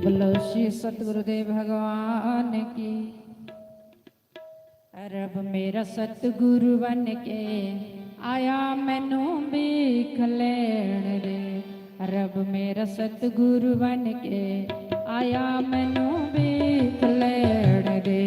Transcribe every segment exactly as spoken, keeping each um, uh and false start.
बोलो श्री सतगुरुदेव भगवान की। रब मेरा सतगुरु बन के आया, मैनू भीख लेण दे। रब मेरा सतगुरु बन के आया, मैनू भीख लेण दे।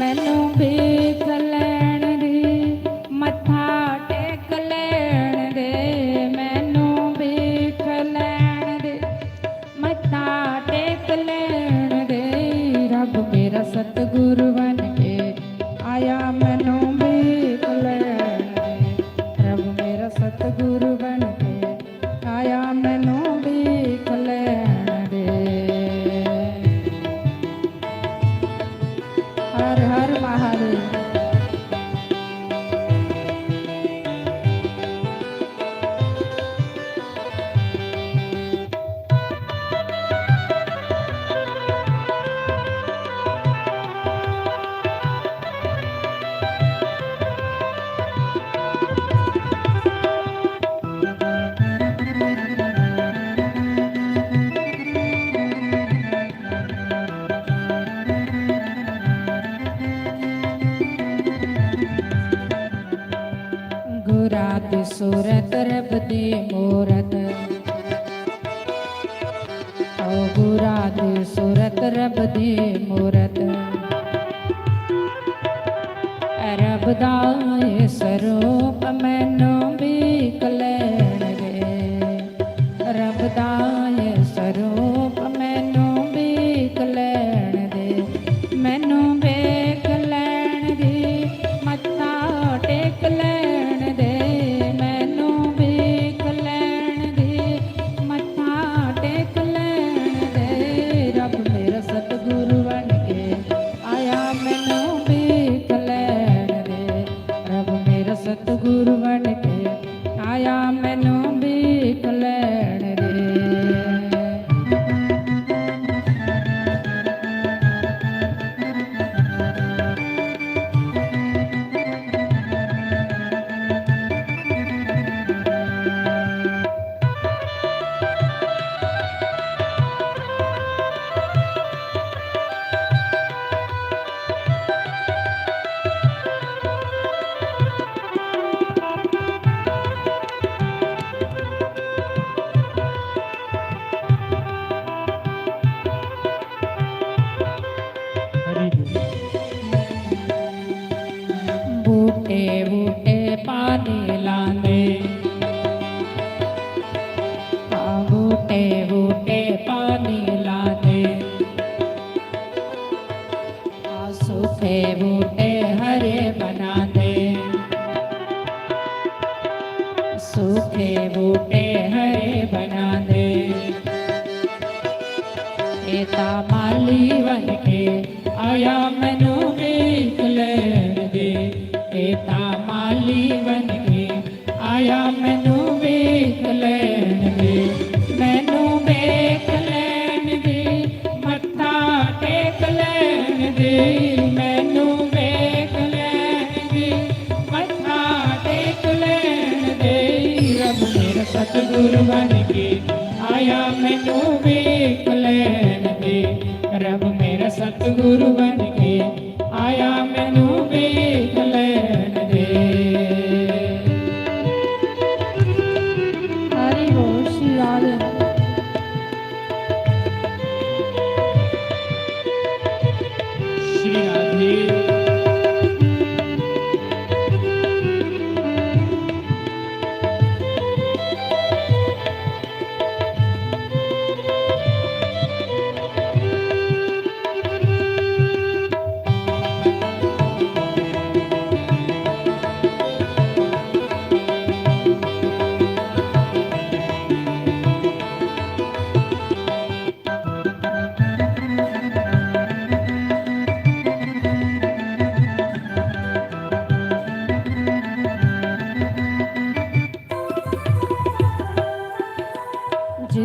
मैनू भीख लेण दी, मत्था टेक लेण दे। मैनू भीख लेण दी, मत्था टेक लेण दे। रब मेरा सतगुरु बन के आया, मैनू भीख लेण दे। रब मेरा सतगुरु बन के आया, मैनू भीख लेण दे। हर हर महादेव। गुरा दी सूरत, रब दी मूरत। ओ गुरा दी सूरत, रब दी मूरत। रब दा ए सरूप, मैनू भीख लेण दे। रब दा ए सरूप, मैनू भीख लेण दे। मैनू भीख लेण दी, मत्था टेक लेण दे। मैनू भीख लेण दी, मत्था टेक लेण दे। रब मेरा सतगुरु बन के आया, मैनू भीख लेण दे। रब मेरा सतगुरु बन के आया, मैनू भीख लेण दे। हरि बोल। बूटे बूटे पानी लांदे, हाँ, बूटे बूटे पानी लांदे, हाँ, सूखे बूटे हरे बनांदे, सूखे बूटे हरे बनांदे। एता माली बन के आया, मैनू भीख लेण दे। एता माली बन के आया, मैनू भीख लेण दे। मैनू भीख लेण दे, मत्था टेक लेण दे। मैनू भीख लेण दे, मत्था टेक लेण दे। रब मेरा सतगुरु बन के आया, मैनू भीख लेण दे। रब मेरा सतगुरु बन के आया, मैनू भीख लेण दे। हरि बोल श्री राधे। श्री राधे।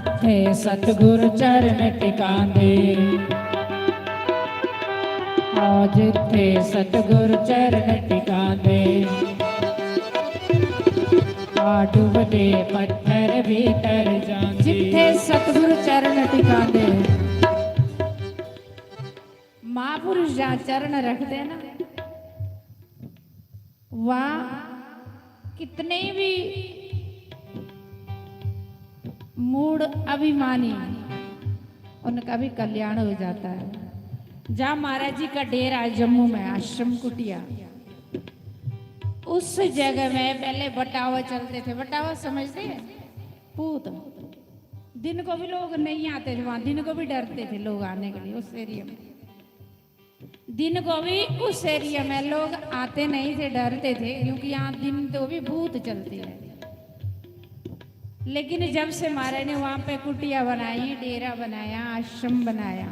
जित्थे सतगुरु चरण टिकांदे, आओ जित्थे सतगुरु चरण टिकांदे, आ डुबदे पत्थर भी तर जांदे। जित्थे सतगुरु चरण टिकांदे, महापुरुष जहाँ चरण रखते हैं ना, वहाँ कितने भी मूढ़ अभिमानी, उनका भी कल्याण हो जाता है। जहाँ महाराज जी का डेरा है जम्मू में, आश्रम कुटिया, उस जगह में पहले बटावा चलते थे। बटावा समझते हैं? भूत। दिन को भी लोग नहीं आते थे वहाँ, दिन को भी डरते थे लोग आने के लिए उस एरिया में। दिन को भी उस एरिया में लोग आते नहीं थे, डरते थे, क्योंकि यहाँ दिन तो भी भूत चलती है। लेकिन जब से महाराज ने वहाँ पे कुटिया बनाई, डेरा बनाया, आश्रम बनाया,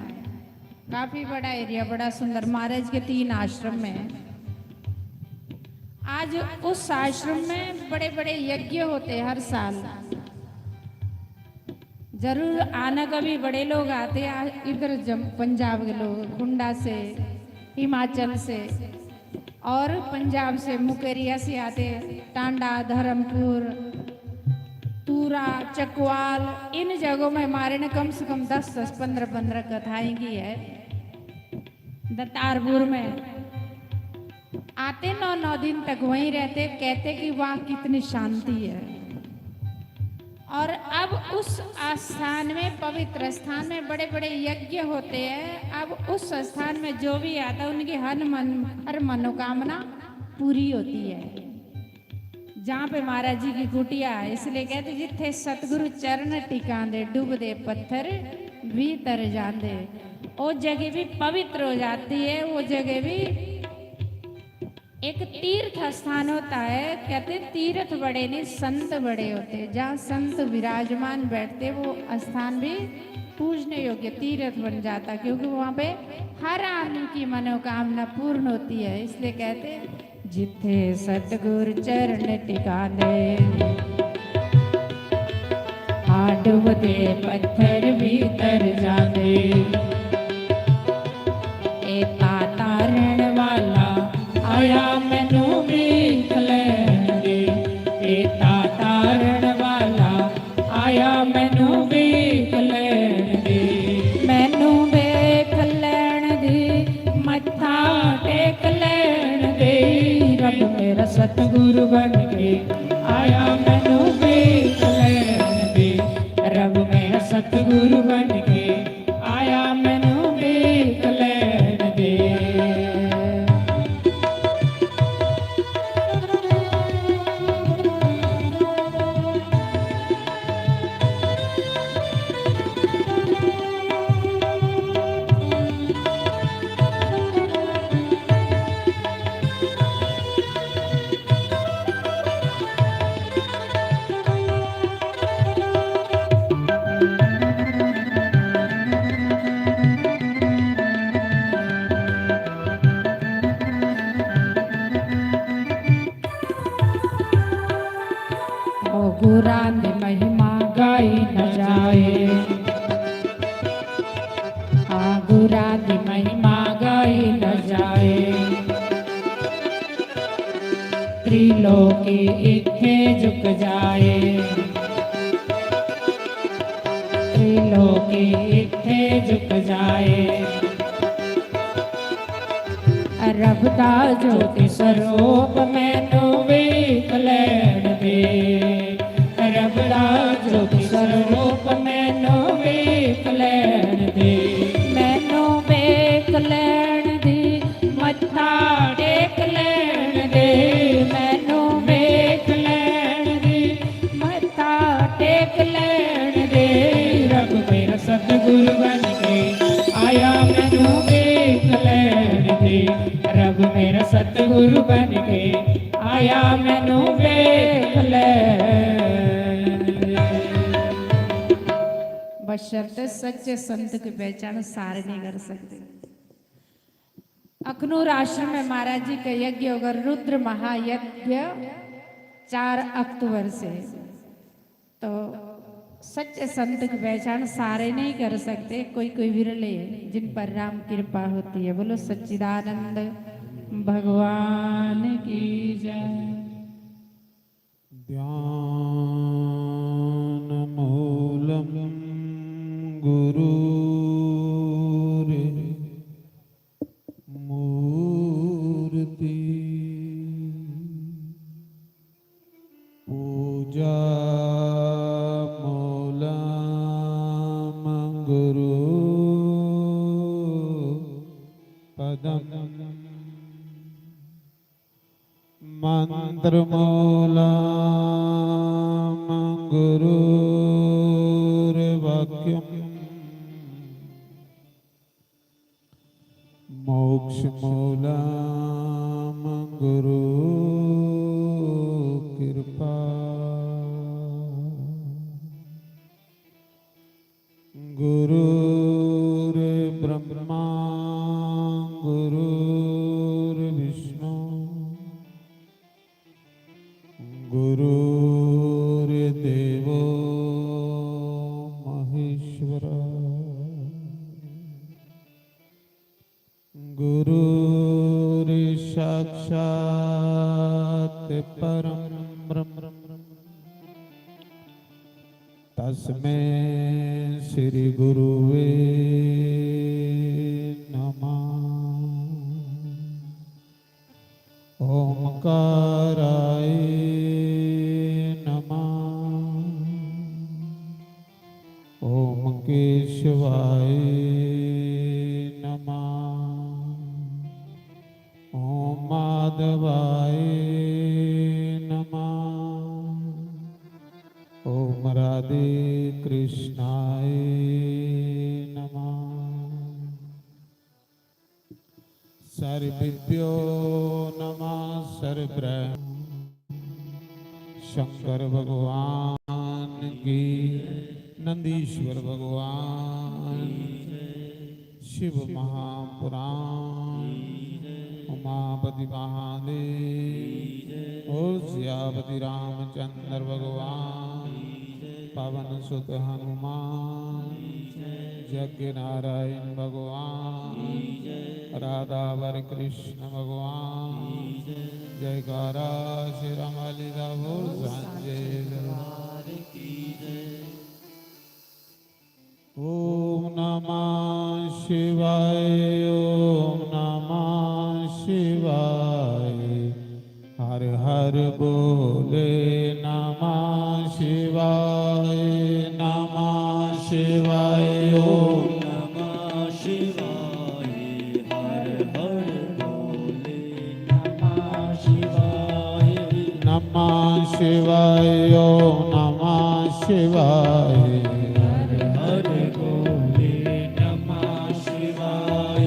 काफी बड़ा एरिया, बड़ा सुंदर, महाराज के तीन आश्रम में। आज उस आश्रम में बड़े बड़े यज्ञ होते हैं हर साल। जरूर आना का भी बड़े लोग आते हैं इधर, जम-, पंजाब के लोग, कुंडा से, हिमाचल से और पंजाब से, मुकेरिया से आते हैं। टांडा, धर्मपुर, तूरा, चकवाल, इन जगहों में हमारे ने कम से कम दस दस, पन्द्रह पन्द्रह कथाएं की है। दत्तारपुर में आते, नौ नौ दिन तक वहीं रहते, कहते कि वहाँ कितनी शांति है। और अब उस स्थान में, पवित्र स्थान में बड़े बड़े यज्ञ होते हैं। अब उस स्थान में जो भी आता है, उनकी हर मन, हर मनोकामना पूरी होती है। जहाँ पे महाराज जी की कुटिया है, इसलिए कहते, "जिथे सतगुरु चरण टिकांदे, डूबदे पत्थर भी तर जांदे।" वो जगह भी पवित्र हो जाती है, वो जगह भी एक तीर्थ स्थान होता है। कहते, तीर्थ बड़े नहीं, संत बड़े होते। जहाँ संत विराजमान बैठते, वो स्थान भी पूजने योग्य तीर्थ बन जाता, क्योंकि वहाँ पे हर आदमी की मनोकामना पूर्ण होती है। इसलिए कहते हैं, "जिथे सतगुर चरण टिकांदे, आ डुबदे पत्थर भी तर जांदे।" ए तारण वाला आया, मैनू वेख लैण दे। ए तारण वाला आया, मैनू वेख लैण दे। मैनू वेख लैण दे, मत्था टेक लैण दे। रब मेरा सतगुरु बन के आया, मैनू वेख लैण दे। रब मेरा सतगुरु बन के आया, मैनू वेख लैण दे। ओ गुरां दी महिमा गाई न जाए, आ गुरां दी महिमा गाई न जाए। त्रिलोकी इत्थे झुक जाए, त्रिलोकी इत्थे झुक जाए। रब दा ज्योति स्वरूप मैनू वेख लैण दे। रब दा ज्योति स्वरूप मैनू वेख लैण दे। मैनू वेख लैण दे, मत्था टेक लैण दे। मैनू वेख लैण दे, मत्था टेक लैण दे। रब मेरा सतगुरु बन के आया, मैनू वेख लैण दे। रब मेरा सतगुरु बन के आया, मैनू वेख लैण दे। बशर्ते सच्चे संत की पहचान सारे नहीं कर सकते। अखनूर आश्रम में महाराज जी का यज्ञ होगा, रुद्र महायज्ञ, चार अक्टूबर से। तो सच्चे संत की पहचान सारे नहीं कर सकते, कोई कोई विरले हैं जिन पर राम कृपा होती है। बोलो सच्चिदानंद भगवान की जय। ध्यानमूलं गुरोर् मूर्ति। पूजा मूलम गुरु पदम। मंत्र मूलम गुरुर्वाक्यम। मोक्ष मूलम गुरु कृपा। गुरुर्ब्रह्मा गुरुर्विष्णु गुरुर्देवो महेश्वर। गुरुर्साक्षात् परं ब्रह्म। तस्मै श्री गुरुवे नमः। ओमकाराय नमः। ओम केशवाय नमः। ओम माधवाय नमः। ओम राधे कृष्णाय नमः। सर्वेभ्यो नमः। सर्वब्रह्म शंकर भगवान की, नंदीश्वर भगवान, शिव महापुराण, उमापति महादेव, ओ सियापति रामचंद्र भगवान, पवन सुत हनुमान, यज्ञ नारायण भगवान, राधावर कृष्ण भगवान, जयकारा श्री राम लाला दा बोल सांचे दरबार की जय। ओम नमः शिवाय, ओम नमः शिवाय। हर हर बोले नमः शिवाय, नमः शिवाय, ओम नमः शिवाय। हर हर बोले नमः शिवाय, नमः शिवाय, ओम नमः शिवाय। हर हर बोले नमः शिवाय,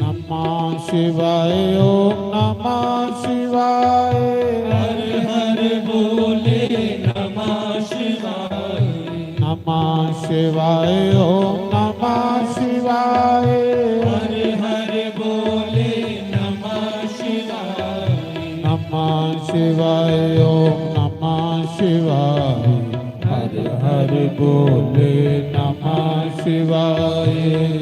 नमः शिवाय, ओम नमः शिवाय। हर हर बोले नमः शिवाय, नमः शिवाय, ओम नमः शिवाय। हर हर बोले नमः शिवाय, नमः शिवाय, ओम नमः शिवाय। हर हर बोले नमः शिवाय,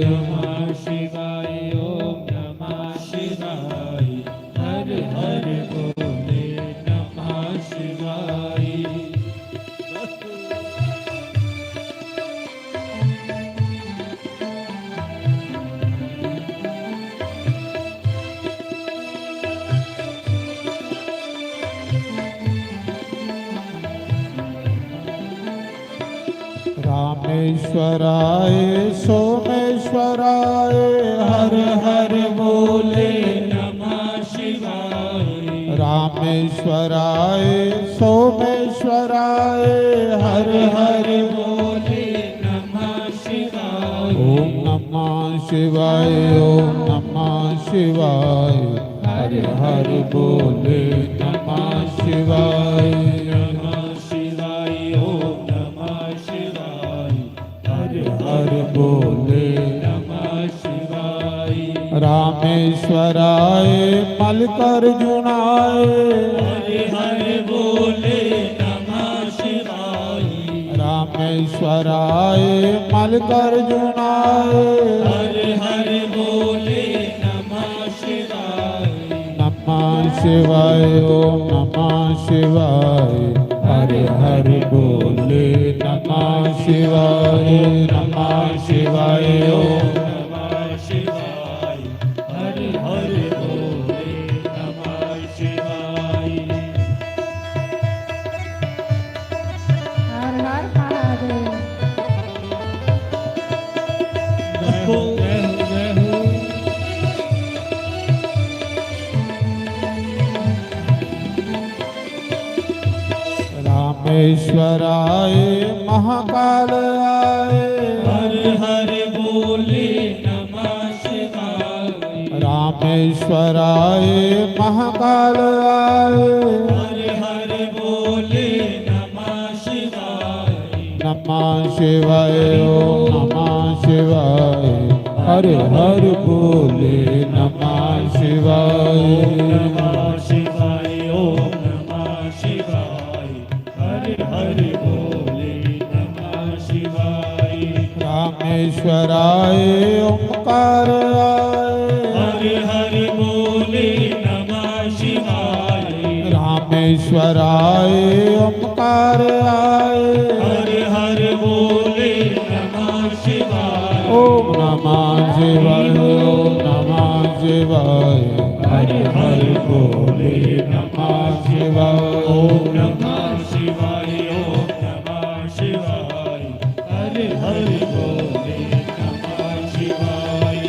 नमः शिवाय, ओम नमः शिवाय। हर हर बोले नमः शिवाय। रामेश्वराय सोमेश्वराय हर हर बोले नमः शिवाय। रामेश्वराय सोमेश्वराय हर हर बोले नमः शिवाय। ओम नमः शिवाय, ओम नमः शिवाय। हर हर बोले नमः शिवाय। नमः शिवाय, ओम नमः शिवाय। हर हर बोले नमः शिवाय। रामेश्वराय मल्लिकार्जुनाय। हर हर बोले नमः शिवाय। रामे रामेश्वराय मल्लिकार्जुनाय। हर हर बोले नमः शिवाय। नमः शिवाय, ओम नमः शिवाय। हर हर बोले नमः शिवाय, नमः शिवाय, ओम नमः शिवाय। हर हर बोले नमः शिवाय। हर हर महादेव। जय हो, जय हो, जय हो। रामेश्वराय महाकाल आय। हर हर बोले नमः शिवाय। रामेश्वराय महाकाल आय। हर हर बोले नमः शिवाय। नमः शिवाय, ओम नमः शिवाय। हर हर बोले नमः शिवाय। ओम नमः शिवाय, ओम नमः शिवाय। हर हर बोले नमः शिवाय। रामेश्वराय ओंकार आय। हर हर बोले नमः शिवाय। रामेश्वराय ओंकार आय। हर हर बोले नमः शिवाय। ओम नमः शिवाय, ओम नमः शिवाय। हर हर बोले नमः शिवाय। ओम नमः शिवाय, ओम नमः शिवाय। हर हर बोले नमः शिवाय।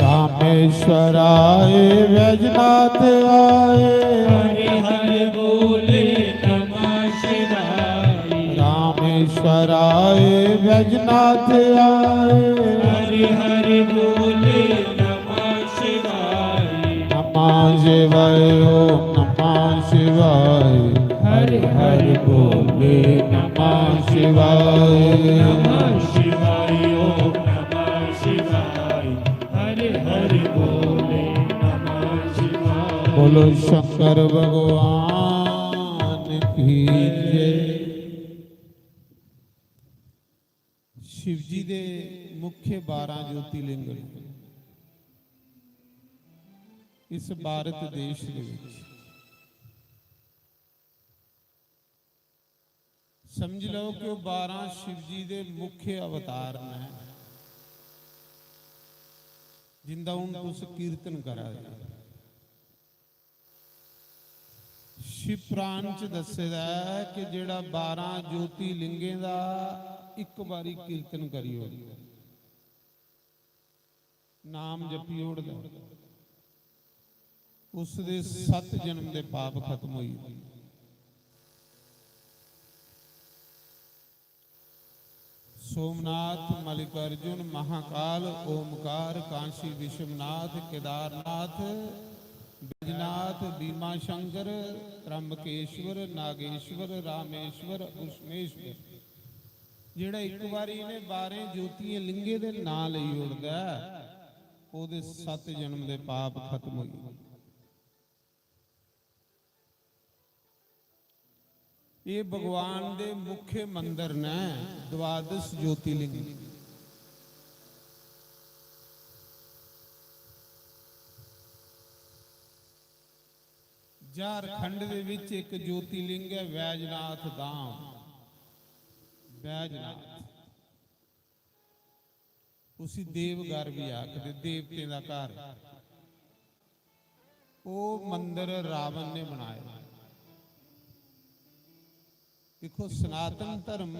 रामेश्वराय वैजनाथ आय। हर हर बोले नमः शिवाय। रामेश्वराय वैजनाथ आय। हर हर बोले नमः शिवाय। नमः शिवाय, ओम नमः शिवाय। हर हर बोले नमः शिवाय। नमः शिवाय, ओम नमः शिवाय। हर हर बोले नमः शिवाय। बोलो शंकर भगवान की जय। शिव जी दे मुख्य बारह ज्योतिर्लिंग ने इस भारत देश दे विच। समझ लो कि वो बारह शिव जी दे मुख्य अवतार ने, जिंदा हुण तुस कीर्तन करा दे। शिव पुराण च दस्से दा ऐ कि जेड़ा बारह ज्योतिर्लिंगें दा इक बारी कीर्तन करी ओड़े, नाम जपी ओड़दा, उसदे सत्त जन्म दे पाप खत्म होई जंदे। सोमनाथ, मल्लिकार्जुन, महाकाल, ओमकार, काशी विश्वनाथ, केदारनाथ, बैजनाथ, भीमाशंकर, त्र्यंबकेश्वर, नागेश्वर, रामेश्वर, उष्णेश्वर। जेड़ा इक बारी इन्हें बारह ज्योतियें लिंगे दे नां लेई ओड़दा ऐ, ओदे सत्त जन्म दे पाप खत्म होई जंदे। ये भगवान दे मुख्य मंदिर ने, द्वादश ज्योतिर्लिंग। झारखंड दे विच एक ज्योतिर्लिंग है बैजनाथ धाम। बैजनाथ, उसी देवघर भी आखदे, देवतें दा घर। वो मंदिर रावण ने बनाया। देखो, सनातन धर्म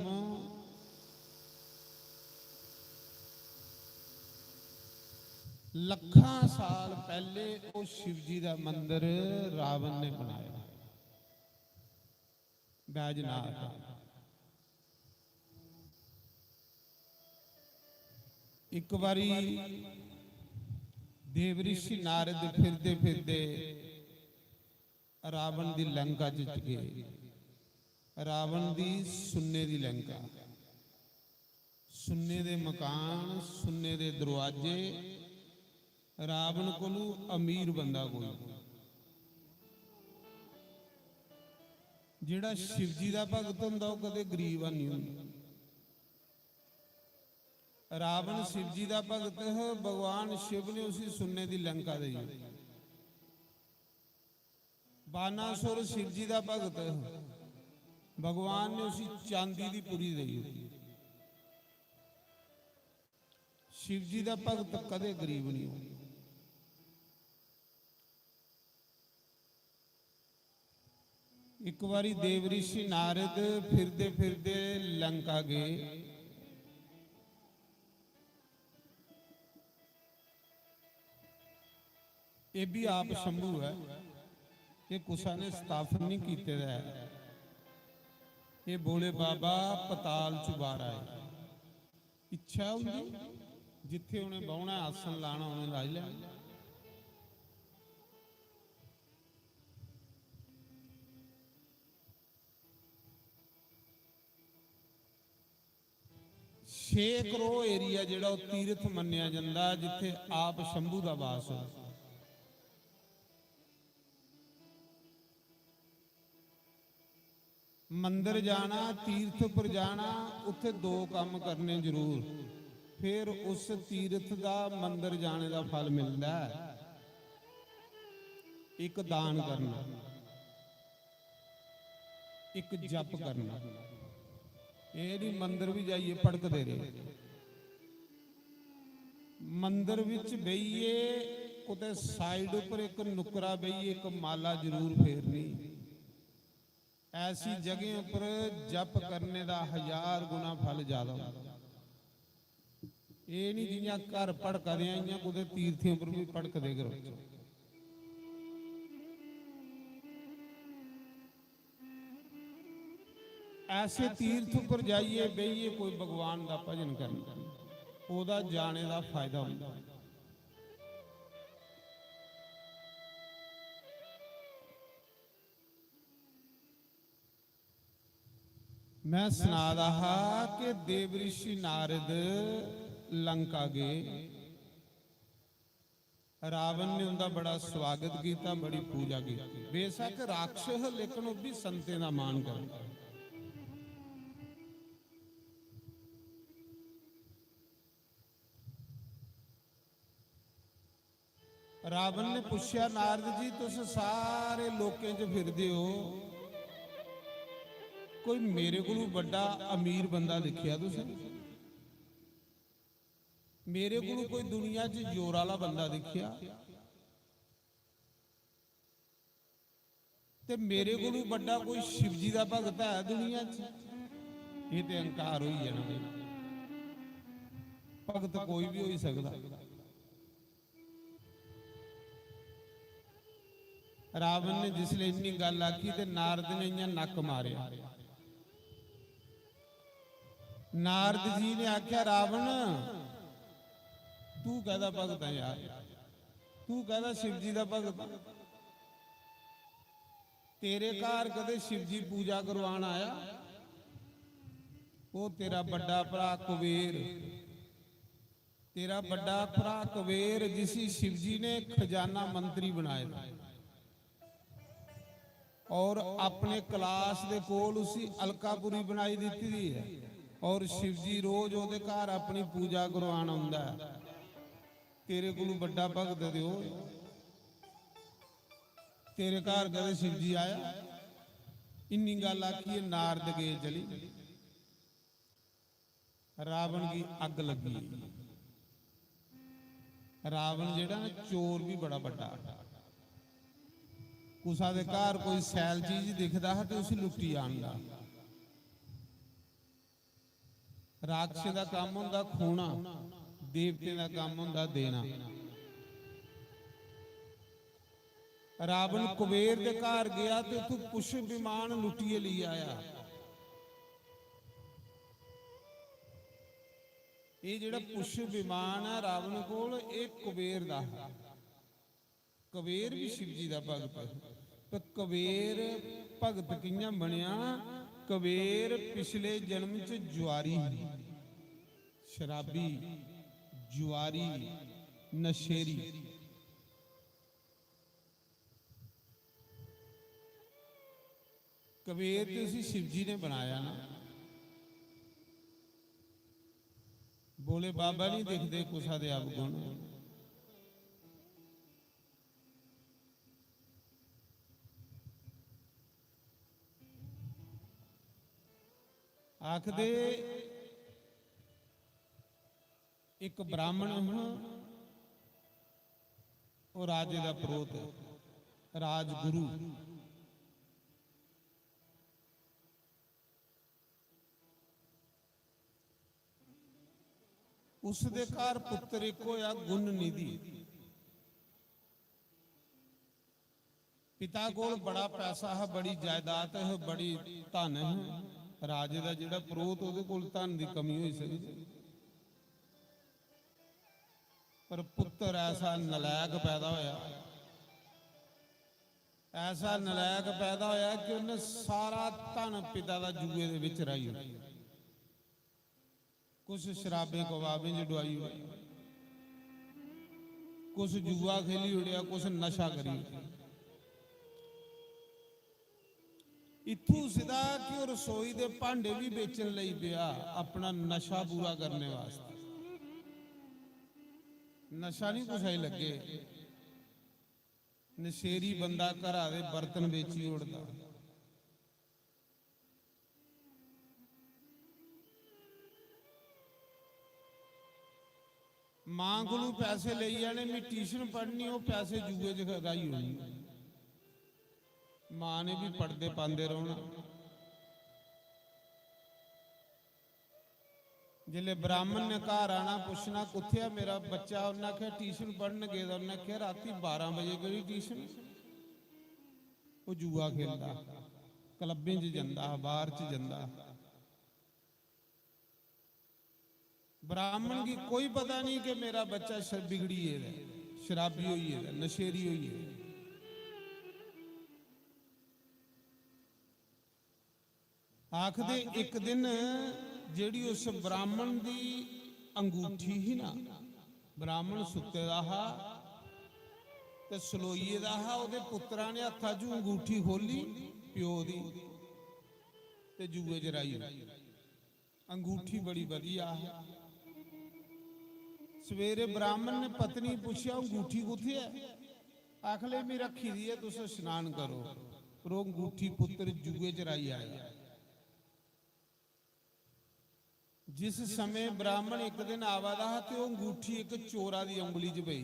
लखां साल पहले वो शिव जी दा मंदिर रावण ने बनाया। बैजनाथ। एक बारी देवऋषि नारद फिरदे फिरदे रावण दी लंका च गए। रावण दी सुन्ने दी लंका, सुन्ने दे मकान, सुन्ने दे दरवाजे। रावण कोलू अमीर बंदा कोई। जेड़ा शिव जी दा भगत होंदा, ओह कदे गरीब नेई होंदा। रावण शिव जी दा भगत है, भगवान शिव ने उसी सुन्ने दी लंका देई। बानासुर शिव जी दा भगत है, भगवान ने उसी चांदी दी पुरी देई। शिव जी दा भगत कदे गरीब नहीं हो। एक बारी देवऋषि नारद फिरदे फिरदे लंका गए। ये भी आप शंभु है, ये कुसा ने स्थापन नहीं कीते दा है। ये भोले बाबा पताल चुबारा है। इच्छा उंदी, जित्थे उन्हें बौहना, आसन लाना, उन्हें लाई लैना। छे करोड़ एरिया जेड़ा ओह तीर्थ मन्नेआ जंदा, जित्थे आप शंभू दा वास हो। मंदर जाना, तीर्थ पर जाना, उत्थे दो काम करने जरूर, फिर उस तीर्थ दा, मंदर जाने दा फल मिलदा है। एक दान करना, एक जप करना। एह नहीं मंदर भी जाइए भड़कदे रहे। मंदर विच बेहिए कुतै side उपर एक नुकरा बेहिए एक माला जरूर फेरनी। ऐसी जगह उपर जप करने दा हजार गुना फल ज्यादा होंदा। एह नहीं जियां घर भड़का दे आं, इयां कुतै तीर्थें उपर भी भड़कदे करो। ऐसे तीर्थ पर जाइए, बेहिए कोई भगवान दा भजन करना, ओहदा जाने दा फायदा होंदा। मैं सना दा हा कि देवऋषि नारद लंका गए। रावण ने उंदा बड़ा स्वागत किया, बड़ी पूजा की। बेशक राक्षस, लेकिन वह भी संतें का मान करता। रावण ने पूछया, नारद जी, तुस सारे लोकें च फिरदे हो, कोई मेरे कोलू बड्डा अमीर बंदा दिखया तुसें? मेरे कोलू कोई दुनिया च जोर आह्ला बंदा दिखया? ते मेरे कोलू बड्डा कोई शिव जी दा भगत है दुनिया च? ये ते अहंकार होई जाना। भगत कोई भी होई सकदा। रावण ने जिसले इन्नी गल्ल आखी ते नारद ने इयां नक्क मारेआ। नारद जी ने आख्या, रावण, तू कहदा भगत है यार, तू कहदा शिव जी दा भगत? तेरे घर कदे शिव जी पूजा करवान आया? वो तेरा बड्डा भरा कुबेर, तेरा बड्डा भरा कुबेर, जिसी शिव जी ने खजाना मंत्री बनाए दा, और अपने कैलाश दे कोल उसी अलकापुरी बनाई दित्ती दी है, और शिव जी रोज ओदे घर अपनी पूजा करवान आंदा है। तेरे कोलू बड्डा भगत ते ओह, तेरे घर कदे शिव जी आया? इन्नी गल्ल आखियै नारद गए चली। रावण गी अग्ग लगी। रावण जेड़ा ना, चोर भी बड़ा बड्डा। कुसा दे घर कोई सैल चीज दिखदा हा ते उसी लुट्टी आंदा। राक्षसें दा कम्म होंदा खोना, देवतें दा कम्म होंदा देना। रावण कुबेर दे घर गया ते उत्थों पुष्प विमान लुटियै लेई आया। ये जेड़ा पुष्प विमान है रावण कोल, ये कुबेर दा है। कुबेर भी शिव जी दा भगत है। तो कुबेर भगत कियां बनया? कबीर पिछले जन्म च जुआरी ही, शराबी, जुआरी, नशेरी। कबीर ते उसी शिव जी ने बनाया ना। भोले बाबा नहीं दिखदे कुसा दे अवगुण। आखदे, इक ब्राह्मण हा, ओह् राजे दा परोह्त, राजगुरु। उसदे घर पुत्तर इक होया गुण निधि। पिता कोल बड़ा पैसा हा, बड़ी जायदाद ही, बड़ी धन ही। राजे दा जेह्ड़ा परोह्त, ओह्दे कोल धन दी कमी होई सकदी, पर पुत्तर ऐसा नलायक पैदा होया, ऐसा नलायक पैदा होया कि उन्हें सारा धन पिता दा जुए दे विच राही ओड़ेआ। कुछ शराबें कबाबें च डुआई ओड़ेआ, कुछ जुआ खेली ओड़ेआ, कुछ नशा करी ओड़ेआ। इत्थूं सिद्धा कि ओह् रसोई दे भांडे भी बेचन लगी पेआ अपना नशा पूरा करने वास्ते। नशा नहीं कुसै गी लग्गे। नशेरी बंदा घरा दे बर्तन बेची ओड़दा। मां कोलू पैसे लेई जाने, "मैं ट्यूशन पढ़नी," ओह् पैसे जुए च राही ओड़नी। मां ने भी पढ़दे पांदे रौहना। जिसलै ब्राह्मण ने घर आना, पुच्छना, "कुत्थै ऐ मेरा बच्चा?" उन्नै आखेआ, "ट्यूशन पढ़न गेदा।" उन्नै आखेआ, "रातीं बारां बजे केह्ड़ी ट्यूशन?" ओह् जुआ खेलदा, क्लबें च जंदा हा, बार च जंदा हा। ब्राह्मण गी कोई पता नहीं कि मेरा बच्चा श-, बिगड़ी गेदा ऐ, शराबी होई गेदा ऐ, नशेरी होई गेदा ऐ। आखदे, इक दिन जेह्ड़ी उस ब्राह्मण दी अंगूठी ही ना, ब्राह्मण सुत्ते दा हा ते सलोइये दा हा, ओह्दे पुत्तरा ने हत्था चों अंगूठी खोह्ली प्यो दी ते जुए च राही ओड़ी। अंगूठी बड़ी बधिया ही। सवेरे ब्राह्मण ने पत्नी गी पुच्छेआ, "अंगूठी कुत्थै ऐ?" आखन लगी, "मैं रक्खी दी ऐ, तुस शनान करो।" पर ओह् अंगूठी पुत्तर जुए च राही आया। जिस समें ब्राह्मण इक दिन आवा दा हा ते ओह् अंगूठी इक चोरा दी उंगली च पेई।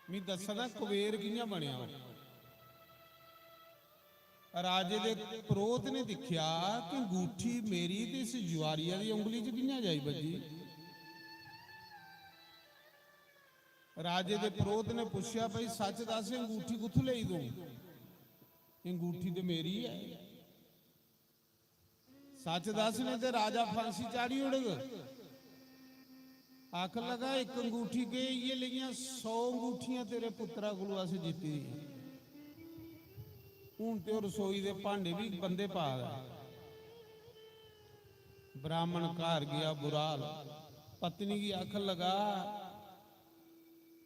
मी दस्सा दा कुबेर कि'यां बनेआ ओह्। राजे दे परोह्त ने दिक्खेआ कि अंगूठी मेरी ते इस जुआरिया दी उंगली च कि'यां जाई बज्जी। राजे दे परोह्त ने पुच्छेआ, "भाई सच दस्स, एह् अंगूठी कुत्थूं लेई तूं?" "एह् अंगूठी ते मेरी ऐ।" "सच दस्स, नेईं ते राजा फांसी चाढ़ी ओड़ग।" आखन लगा, "इक अंगूठी केह्, इ'यै लेइयां सौ अंगूठियां तेरे पुत्तरा कोलू अस जित्ती दियां। हून ते ओह् रसोई दे भांडे बी बंदे पा दा ऐ।" ब्राह्मण घर गेआ, बुरा हाल। पत्नी गी आखन लगा,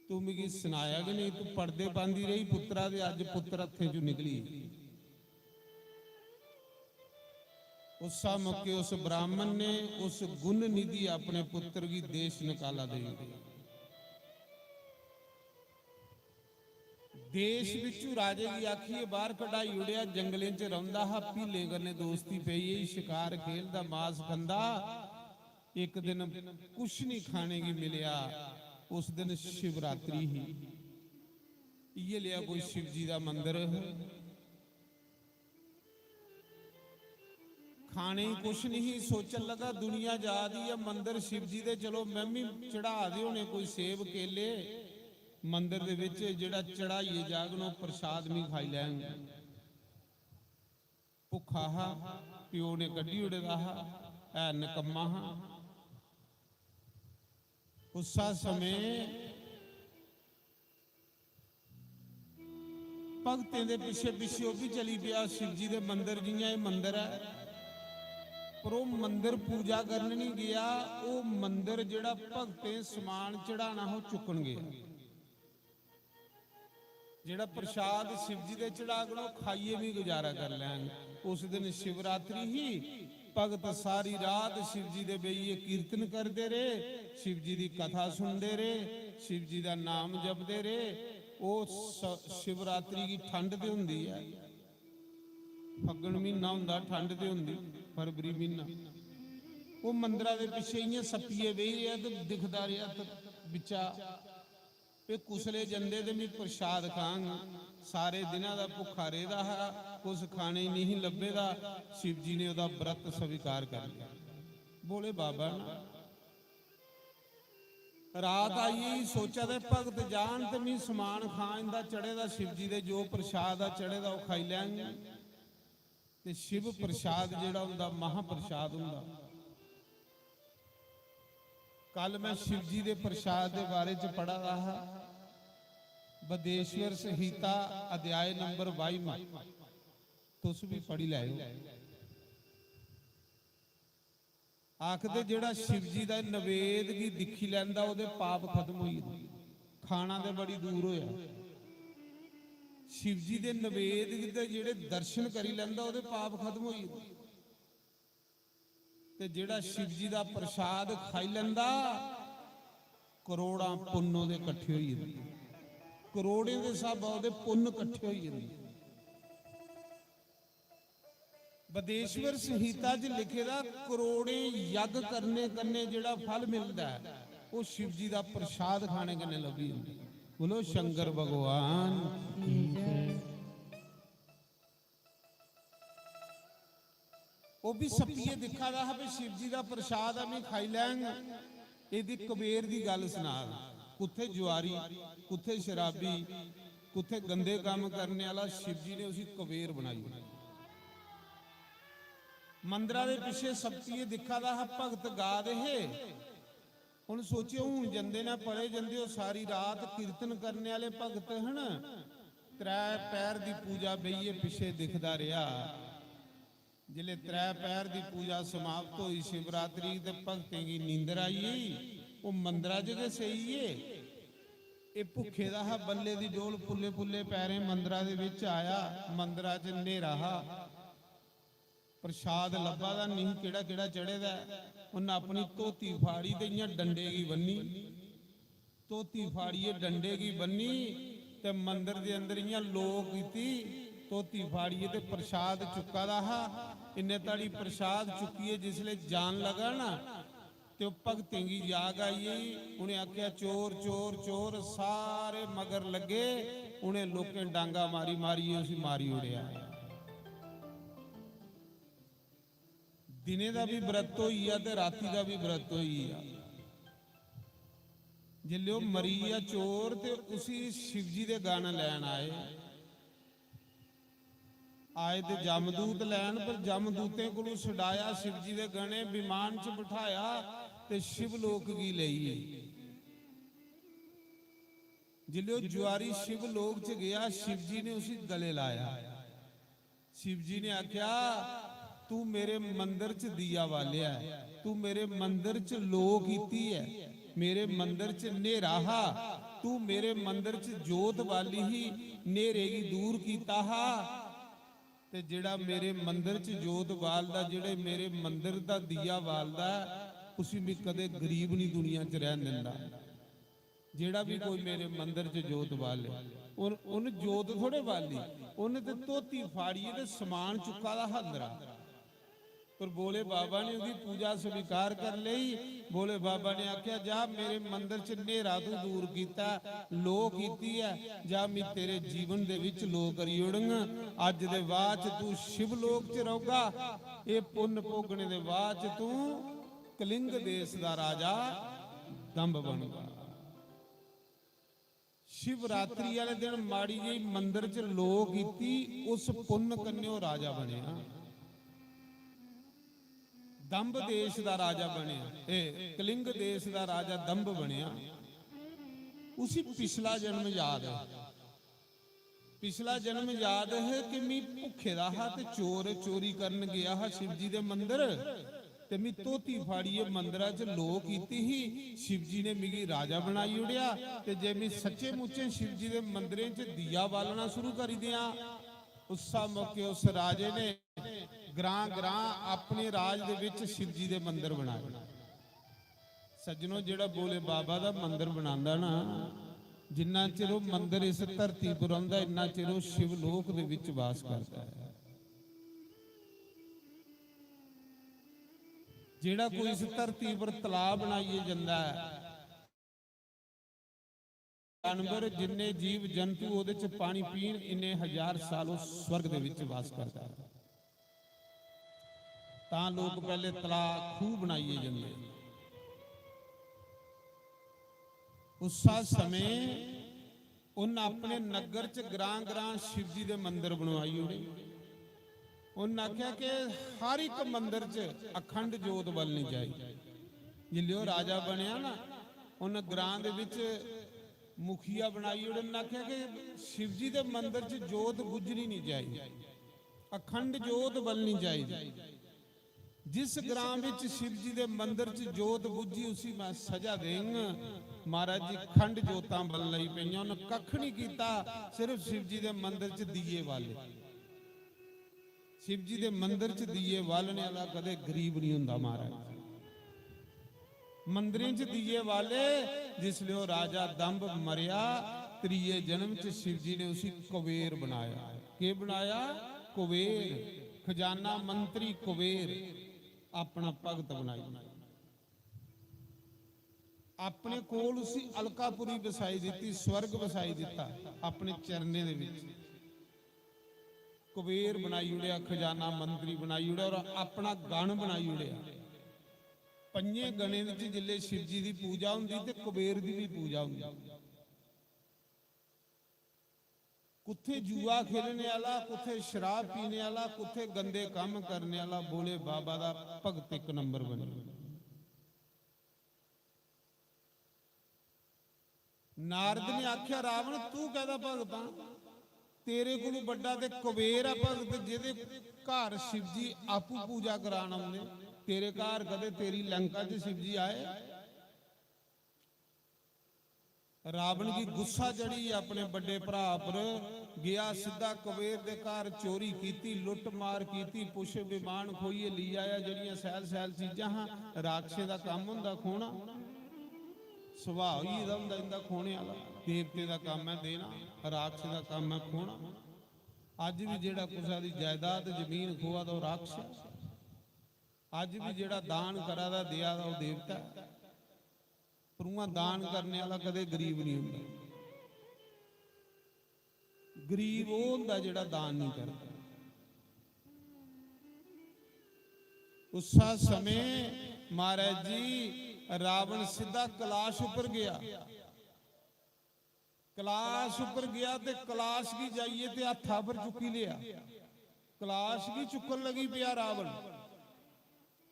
"तू मिगी सनाया गै नेईं, तू पड़दे पांदी रेही पुत्तरा दे, अज्ज पुत्तर हत्थें चों निकली।" उस्सा मौके उस ब्राह्मण ने उस गुण निधि अपने पुत्र गी देश नकाला देई ओड़ेआ। देश बिच्चू राजे गी आखियै बाहर कढाई ओड़ेआ। जंगलें च रौंह्दा हा, भीलें कन्नै दोस्ती पेई गेई, शकार खेलदा, मास खंदा। इक दिन कुछ नहीं खाने गी मिलेआ। उस दिन शिवरात्रि ही। इ'यै लेआ कोई शिव जी दा मंदर। खाने गी कुछ नहीं, सोचन लगा, "दुनिया जा दी ऐ मंदर शिव जी दे, चलो मैं भी चढ़ा दे होने कोई सेब केले मंदर दे बिच, जेह्ड़ा चढ़ाइयै जागन ओह् प्रसाद मी खाई लैंग।" भुक्खा हा, प्यो ने कड्ढी ओड़े दा हा, है नकम्मा हा। उस्सा समें भगतें दे पिच्छे पिच्छे ओह् बी चली पेआ। शिव जी दे मंदर, जि'यां एह् मंदर ऐ, पर ओह् मंदर पूजा करन निं गेआ। ओह् मंदर जेह्ड़ा भगतें समान चढ़ाना हा, ओह् चुक्कन गेआ। जेह्ड़ा प्रसाद शिव जी दे चढ़ागन, ओह् खाइयै बी गुजारा करी लैन। उस दिन शिवरात्रि ही, भगत सारी रात शिव जी दे बेहियै कीर्तन करदे रेह्, शिव जी दी कथा सुनदे रेह्, शिव जी दा नाम जपदे रेह्। ओह् स-, शिवरात्रि गी ठंड ते होंदी ऐ, फग्गन म्हीना होंदा, ठंड ते होंदी, फरवरी म्हीना। ओह् मंदरा दे पिच्छे इ'यां सप्पियै बेही रेहा ते दिखदा रेहा ते बिच्चा, "एह् कुसलै जंदे ते मी प्रसाद खाङ?" सारे दिना दा भुक्खा रेह्दा हा, कुछ खाने गी नेईं लब्भे दा। शिव जी ने ओह्दा व्रत स्वीकार करी लेआ। भोले बाबा ना, रात आई गेई, सोचा दे भगत जान ते मी समान खां, इंदा चढ़े दा शिव जी दे जो प्रसाद आ चढ़े दा, ओह् खाई लैंग। ते शिव प्रसाद जेह्ड़ा होंदा, महाप्रसाद होंदा। कल मैं शिव जी दे प्रसाद दे बारे च पढ़ा दा हा, बदेश्वर संहिता, अध्याय नंबर बाईमा, तुस भी पढ़ी लैओ। आखदे, जेह्ड़ा शिव जी दा नवेद गी दिक्खी लैंदा, ओह्दे पाप खत्म होई जंदे। खाना ते बड़ी दूर होया, शिव जी दे नवेद गी ते जेह्ड़े दर्शन करी लैंदा, ओह्दे पाप खत्म होई जंदे। ते जेह्ड़ा शिव जी दा प्रसाद खाई लैंदा, करोड़ां पुन्न ओह्दे कट्ठे होई जंदे, करोड़ें दे स्हाबा ओह्दे पुन्न कट्ठे होई जंदे। बदेश्वर संहिता च लिखे दा, करोड़ें यज्ञ करने कन्नै जेह्ड़ा फल मिलदा ऐ, ओह् शिव जी दा प्रसाद खाने कन्नै लब्भी जंदा। बोलो शंकर भगवान की जय। ओह् बी सप्पियै दिक्खा दा हा भी शिव जी दा प्रसाद ऐ, में खाई लैंग। एह्दी कबेर दी गल्ल सना दा, कुत्थै जुआरी, कुत्थै शराबी, कुत्थै गंदे कम्म करने आह्ला, शिव जी ने उसी कबेर बनाई। मंदरा दे पिच्छे सप्पियै दिक्खा दा हा, भगत गा दे हे। उन सोचेआ, हून जंदे न, परे जंदे, ओह् सारी रात कीर्तन करने आह्ले भगत हन। त्रै पैर दी पूजा बेहियै पिच्छे दिखदा रेहा। जिसलै त्रै पैर दी पूजा समाप्त होई शिवरात्रि दी, ते भगतें गी नींदर आई गेई। ओह् मंदरा च गै सेई गे। एह् भुक्खे दा हा, बल्ले दी डोल, पुल्ले पुल्ले पैरें मंदरा दे बिच आया। मंदरा च न्हेरा हा, प्रसाद लब्भा दा नेईं, केह्ड़ा केह्ड़ा चढ़े दा ऐ। उन्नै अपनी धोती फाड़ी ते इ'यां डंडे गी बन्नी, धोती फाड़ियै डंडे गी बन्नी ते मंदर दे अंदर इ'यां लो कीती, धोती फाड़ियै ते प्रसाद चुक्का दा हा। इन्ने धड़ी प्रसाद चुक्कियै जिसलै जान लगा ना, ते ओह् भगतें गी जाग आई गेई। उ'नें आखेआ, "चोर, चोर, चोर।" सारे मगर लग्गे। उ'नें लोकें डांगा मारी मारियै उसी मारी ओड़ेआ। दिने दा बी व्रत होई गेआ ते राती दा बी व्रत होई गेआ। जिसलै ओह् मरी गेआ चोर, ते उसी शिवजी दे गण लैन आए। आए ते जमदूत लैन, पर जमदूतें कोलों छडाया, शिवजी दे गणें विमान च बठाया ते शिवलोक गी लेई गे। जिसलै ओह् जुआरी शिवलोक च गया, शिवजी ने उसी गले लाया। शिवजी ने आख्या, "तू मेरे मंदर च दिया बालेआ ऐ, तू मेरे मंदर च लो कीती ऐ, मेरे मंदर च न्हेरा हा, तू मेरे मंदर च जोत बाली ही, न्हेरे गी दूर कीता हा। ते जेह्ड़ा मेरे मंदर च जोत बालदा, जेह्ड़े मेरे मंदर दा दिया बालदा ऐ, उसी मैं कदे गरीब नहीं दुनिया च रहन दिंदा।" जेह्ड़ा भी कोई मेरे मंदर च जोत बाले, उन, उन जोत थोड़े बाली, उन ते धोती फाड़ियै ते समान चुक्का दा हा अंदरा। पर भोले बाबा ने ओह्दी पूजा स्वीकार कर लेई। भोले बाबा ने आख्या, "जा, मेरे मंदर च न्हेरा तू दूर कीता, लो कीती ऐ, जा, मैं तेरे जीवन दे विच लो करी ओड़ंग। अज्ज दे बाद च तू शिवलोक च रौह्गा। एह् पुन्न भोगने दे बाद च तू कलिंग देश दा राजा दंभ बनगा।" शिवरात्रि आह्ले दिन माड़ी जेही मंदर च लो कीती, उस पुन्न कन्नै ओह् राजा बनेआ। दंभ देश दा राजा बनेआ, ए, कलिंग देश दा राजा दंभ बनेआ। उसी पिछला जन्म याद ऐ। पिछला जन्म याद है कि मी भुक्खे दा हा ते चोर चोरी करन गया हा शिव जी दे मंदर, ते मी धोती फाड़ियै मंदरा च लो कीती ही। शिव जी ने मिगी राजा बनाई ओड़ेआ, ते जे मी सच्चे मुच्चे शिव जी दे मंदरें च दिया बालना शुरू करी देआं, उस्सा मौके उस राजे ने ग्रां ग्रां अपने राज दे विच शिव जी दे मंदर बनाए। सज्जनो, जेड़ा भोले बाबा दा मंदर बनांदा ना, जिन्ना चिर ओह मंदर इस धरती पर रौंहदा, इन्ना चिर ओह शिवलोक दे विच वास करदा है। जेड़ा कोई इस धरती पर तलाऽ बनाइयै जंदा है, जानवर, जिन्ने जीव जंतु ओहदे च पानी पीन, इन्ने हजार साल ओह स्वर्ग दे विच वास करदा है। तां लोक पैहले तलाऽ, खूह बनाइयै जंदे। उस्सा समें उन्न अपने नग्गर च, ग्रां-ग्रां शिव जी दे मंदर बनवाई ओड़े। उन्न आखेआ कि हर इक मंदर च अखंड जोत बलनी चाहिदी। जिसलै ओह राजा बनेआ ना, उन्न ग्रां दे विच मुखिया बनाई ओड़े। उन्न आखेआ कि शिव जी दे मंदर च जोत बुझनी नहीं चाहिदी, अखंड जोत बलनी चाहिदी। जिस ग्रां विच शिव जी दे मंदर च जोत बुझी, उसी मैं सजा देंग। महाराज जी, खंड जोतां बलन लगी पेइयां। उन्हें कख नहीं कीता, सिर्फ शिव जी दे मंदर च दिए बाले। शिव जी दे मंदर च दिए बालने वाला कदे गरीब नहीं हुंदा महाराज। मंदरें च दिए बाले। जिसले ओह राजा दंभ मरेआ, त्रिये जन्म च शिव जी ने उसी कुबेर बनाया। के बनाया? कुबेर, खजाना मंत्री कुबेर, अपना भगत बनाई। अपने कोल उसी अलकापुरी बसाई दित्ती, स्वर्ग बसाई दित्ता अपने चरणें दे विच। कुबेर बनाई ओड़ेआ, खजाना मंत्री बनाई ओड़ेआ और अपना गण बनाई ओड़ेआ। पंजे गणें दे च जिसलै शिव जी दी पूजा होंदी ते कुबेर दी भी पूजा होंदी। कुत्थे जुआ खेलने आह्ला, कुत्थे शराब पीने आह्ला, कुत्थे गंदे कम्म करने आह्ला, भोले बाबा दा भगत इक नंबर बनी। नारद ने आख्या, "रावण, तू कैदा भगत आ? तेरे कोलू बड्डा ते कुबेर ऐ भगत, जेदे घर शिवजी आपूं पूजा करान औंदे। तेरे घर कदे तेरी लंका च शिवजी आए?" रावण गी गुस्सा चढ़ी अपने बड्डे भरा पर, गया सिद्धा कुबेर दे घर, चोरी कीती, लुट्ट मार कीती, पुष्प विमान खोइयै लेई आया। जेह्ड़ियां सैल सैल चीजां हां, राक्षसें दा कम्म होंदा खोना, सुभाऽ होई गेदा होंदा इंदा खोने आह्ला। देवतें दा कम्म ऐ देना, राक्षसें दा कम्म ऐ खोना। अज्ज बी जेह्ड़ा कुसै दी जायदाद जमीन खोआ दा ओह् राक्षस ऐ। अज्ज बी जेह्ड़ा दान करा दा देआ दा ओह् देवता ऐ। पर उ'आं दान करने आह्ला कदें गरीब निं होंदा। गरीब ओह् होंदा जेह्ड़ा दान निं करदा। उस्सा समें महाराज जी रावण सिद्धा कलाश उप्पर गेआ। कलाश उप्पर गेआ ते कलाश गी जाइयै ते हत्था पर चुक्की लेआ। कलाश गी चुक्कन लगी पेआ रावण।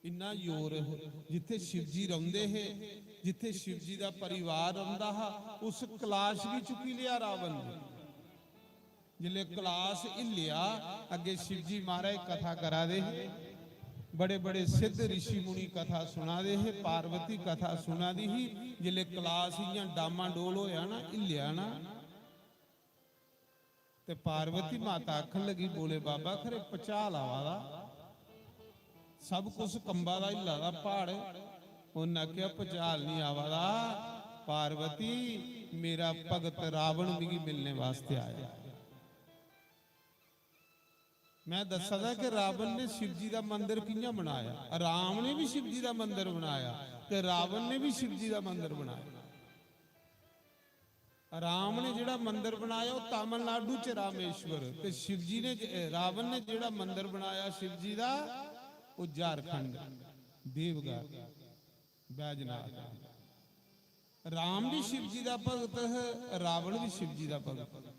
इन्ना जोर, जित्थे शिवजी रौंदे हे, जित्थे शिवजी दा परिवार रौंदा हा, उस कलाश गी चुक्की लेआ रावण ने। जिसले कलाश हिल्लेआ, अग्गे शिवजी महाराज कथा करा दे हे, बड़े बड़े सिद्ध ऋषि मुनि कथा सुना दे हे, पार्वती कथा सुना दी ही। जिसले कलाश इयां डामाडोल होया ना, हिल्लेआ ना, ते पार्वती माता आखन लगी, "भोले बाबा, खरे भुचाल आवा दा, सब कुछ कंबा दा, हिल्ला दा प्हाड़।" उन्न आखेआ, "भुचाल निं आवा दा पार्वती, मेरा भगत रावण मिगी मिलने वास्ते आया।" मैं दस्सा दा कि रावण ने शिवजी दा मंदर कि'यां बनाया, राम ने भी शिवजी दा मंदर बनाया ते रावण ने भी शिवजी दा मंदर बनाया। राम ने जेह्ड़ा मंदर बनाया, ओह् तमिलनाडु च रामेश्वर, ते शिवजी ने जे-, रावण ने जेह्ड़ा मंदर बनाया शिवजी दा, ओह् झारखंड, देवगढ़, बैजनाथ। राम भी शिवजी दा भगत है, रावण भी शिवजी दा भगत।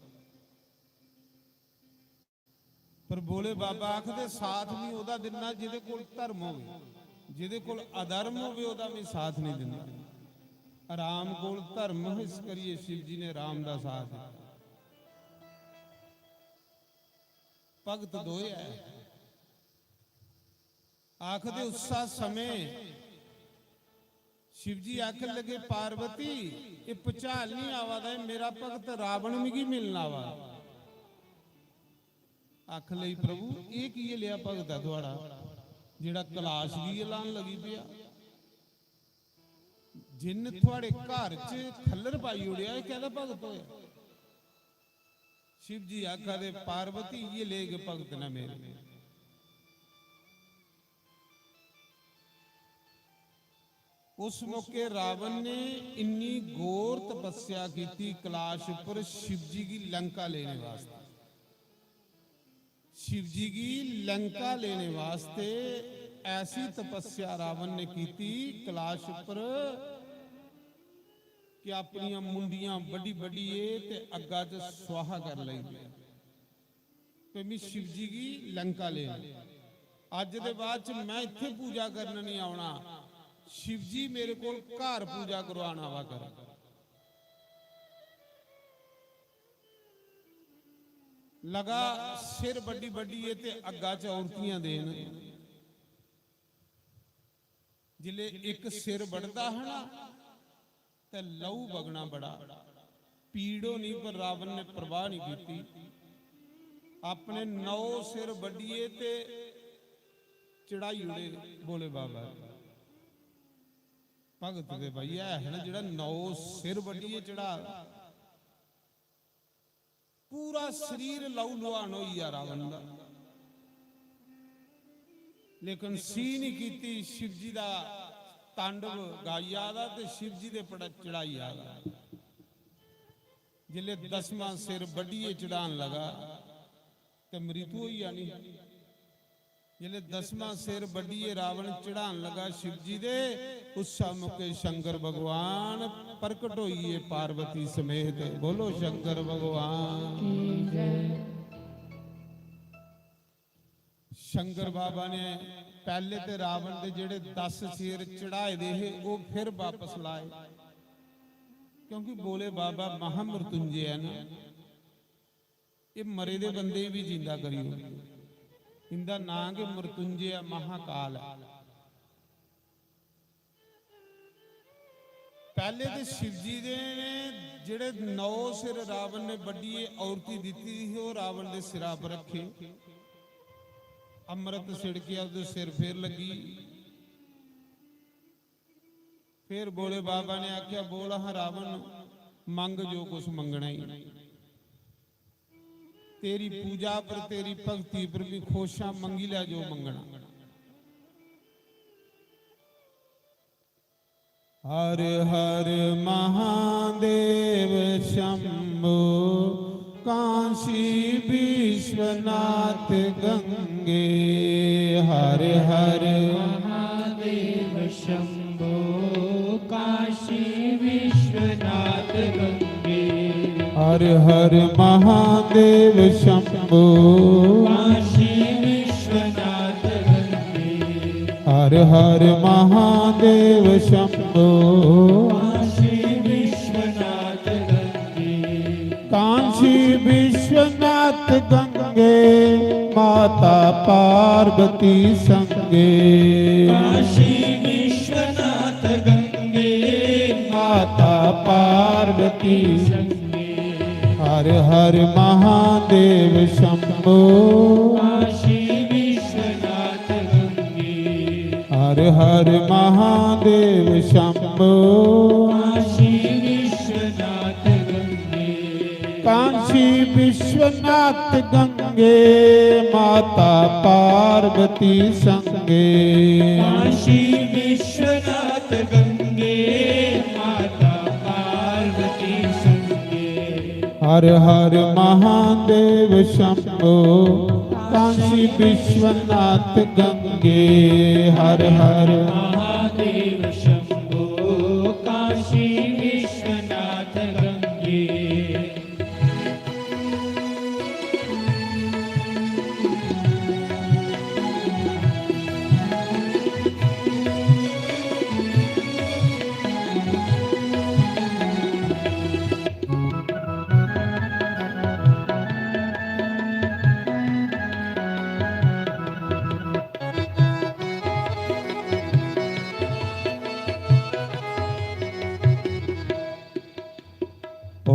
पर भोले बाबा आखदे, "साथ नहीं ओहदा दिन्ना जिहदे कोल धर्म होवे, जिहदे कोल अधर्म होवे, ओहदा मैं साथ नहीं दिंदा।" राम कोल धर्म है, इस करिए शिव जी ने राम दा साथ दिता। भगत दो ऐ। आखदे उस्सा समें शिवजी आखन लगे, "पार्वती, एह् भुचाल निं आवा दा, एह् मेरा भगत रावण मिगी मिलन आवा दा।" आखन लगी, "प्रभु, एह् की लेआ भगत ऐ थुआढ़ा, जेह्ड़ा कलाश गी लान लगी पेआ? जिन्न थुआढ़े घर च खल्लर पाई ओड़ेआ, एह् कैह्दा भगत होएआ?" शिव जी आखा दे, "पार्वती, इ'यै लेह गै भगत न मेरे।" उस मौके रावण ने इन्नी घोर तपस्या कीती कलाश उप्पर शिव जी गी लंका लेने वास्तै। शिव जी गी लंका लेने वास्तै ऐसी तपस्या रावण ने कीती कलाश उप्पर कि अपनियां मुंडियां बड्डी बड्डिये ते अग्गा च स्वाहा कर लेई। ते मी शिव जी गी लंका लेना। अज्ज दे बाद च मैं इत्थे पूजा करन नहीं आना, शिव जी मेरे कोल घर पूजा करवाना आवा कर। लगा सिर बड्डी बड्डिये ते अग्गा च औरतियां देन। जिले एक सिर बड़दा है ना, ते लहू बगना बड़ा। पीड़ होनी, पर रावण ने परवाह नहीं कीती। अपने नौ सिर बड्डिये ते चढ़ाई उड़े भोले बाबा। भगत दे भाई है ना, जेड़ा नौ सिर बड्डिये चढ़ा, पूरा शरीर लहू लुहान होई गेआ रावण दा। लेकिन सी नहीं कीती, शिव जी दा तांडव गाई आ दा ते शिव जी दे पड़ चढ़ाई आ दा। जिसले दसवां सिर बड्डिये चढ़ान लगा ते मृत्यु होई जानी। जिसले दसवां सिर बड्डिये रावण चढ़ान लगा शिव जी दे, उस मौके शंकर भगवान प्रकट होइए पार्वती समेत। बोलो शंकर भगवान की जय। शंकर बाबा ने पहले ते रावण दे जेड़े दस सिर चढ़ाए दे हे, वो फिर वापस लाए, क्योंकि भोले बाबा महामृत्युंजय है ना। ये मरे दे बंदे भी जिंदा करी ओड़दे। इंदा नां गै मृत्युंजय महाकाल है। पहले ते शिव जी दे ने जेड़े नौ सिर रावण ने बड्डिये औरती दित्ती दी ही, ओह रावण दे सिरा पर रखे। अमृत सिड़केआ, ओहदे सिर फेर लगी। फिर भोले बाबा ने आख्या, "बोल हां रावण, मंग जो कुछ मंगना ही। तेरी पूजा पर, तेरी भक्ति पर भी खुश हां, मंगी लै जो मंगना।" हर हर महादेव शंभो, काशी विश्वनाथ गंगे। हर हर महादेव शंभो, काशी विश्वनाथ गंगे। हर हर महादेव शंभो, काशी विश्वनाथ गंगे। हर हर महादेव शंभो, काशी विश्वनाथ गंगे। काशी विश्वनाथ गंगे, माता पार्वती संगे। काशी विश्वनाथ गंगे, माता पार्वती संगे। हर हर महादेव शंभो, काशी विश्वनाथ गंगे। हर हर महादेव शंभो, काशी विश्वनाथ गंगे। काशी विश्वनाथ गंगे, माता पार्वती संगे। काशी विश्वनाथ गंगे, माता पार्वती संगे। हर हर महादेव शंभो, काशी विश्वनाथ गंगे। हर हर महादेव शंभो, काशी विश्वनाथ गंगे।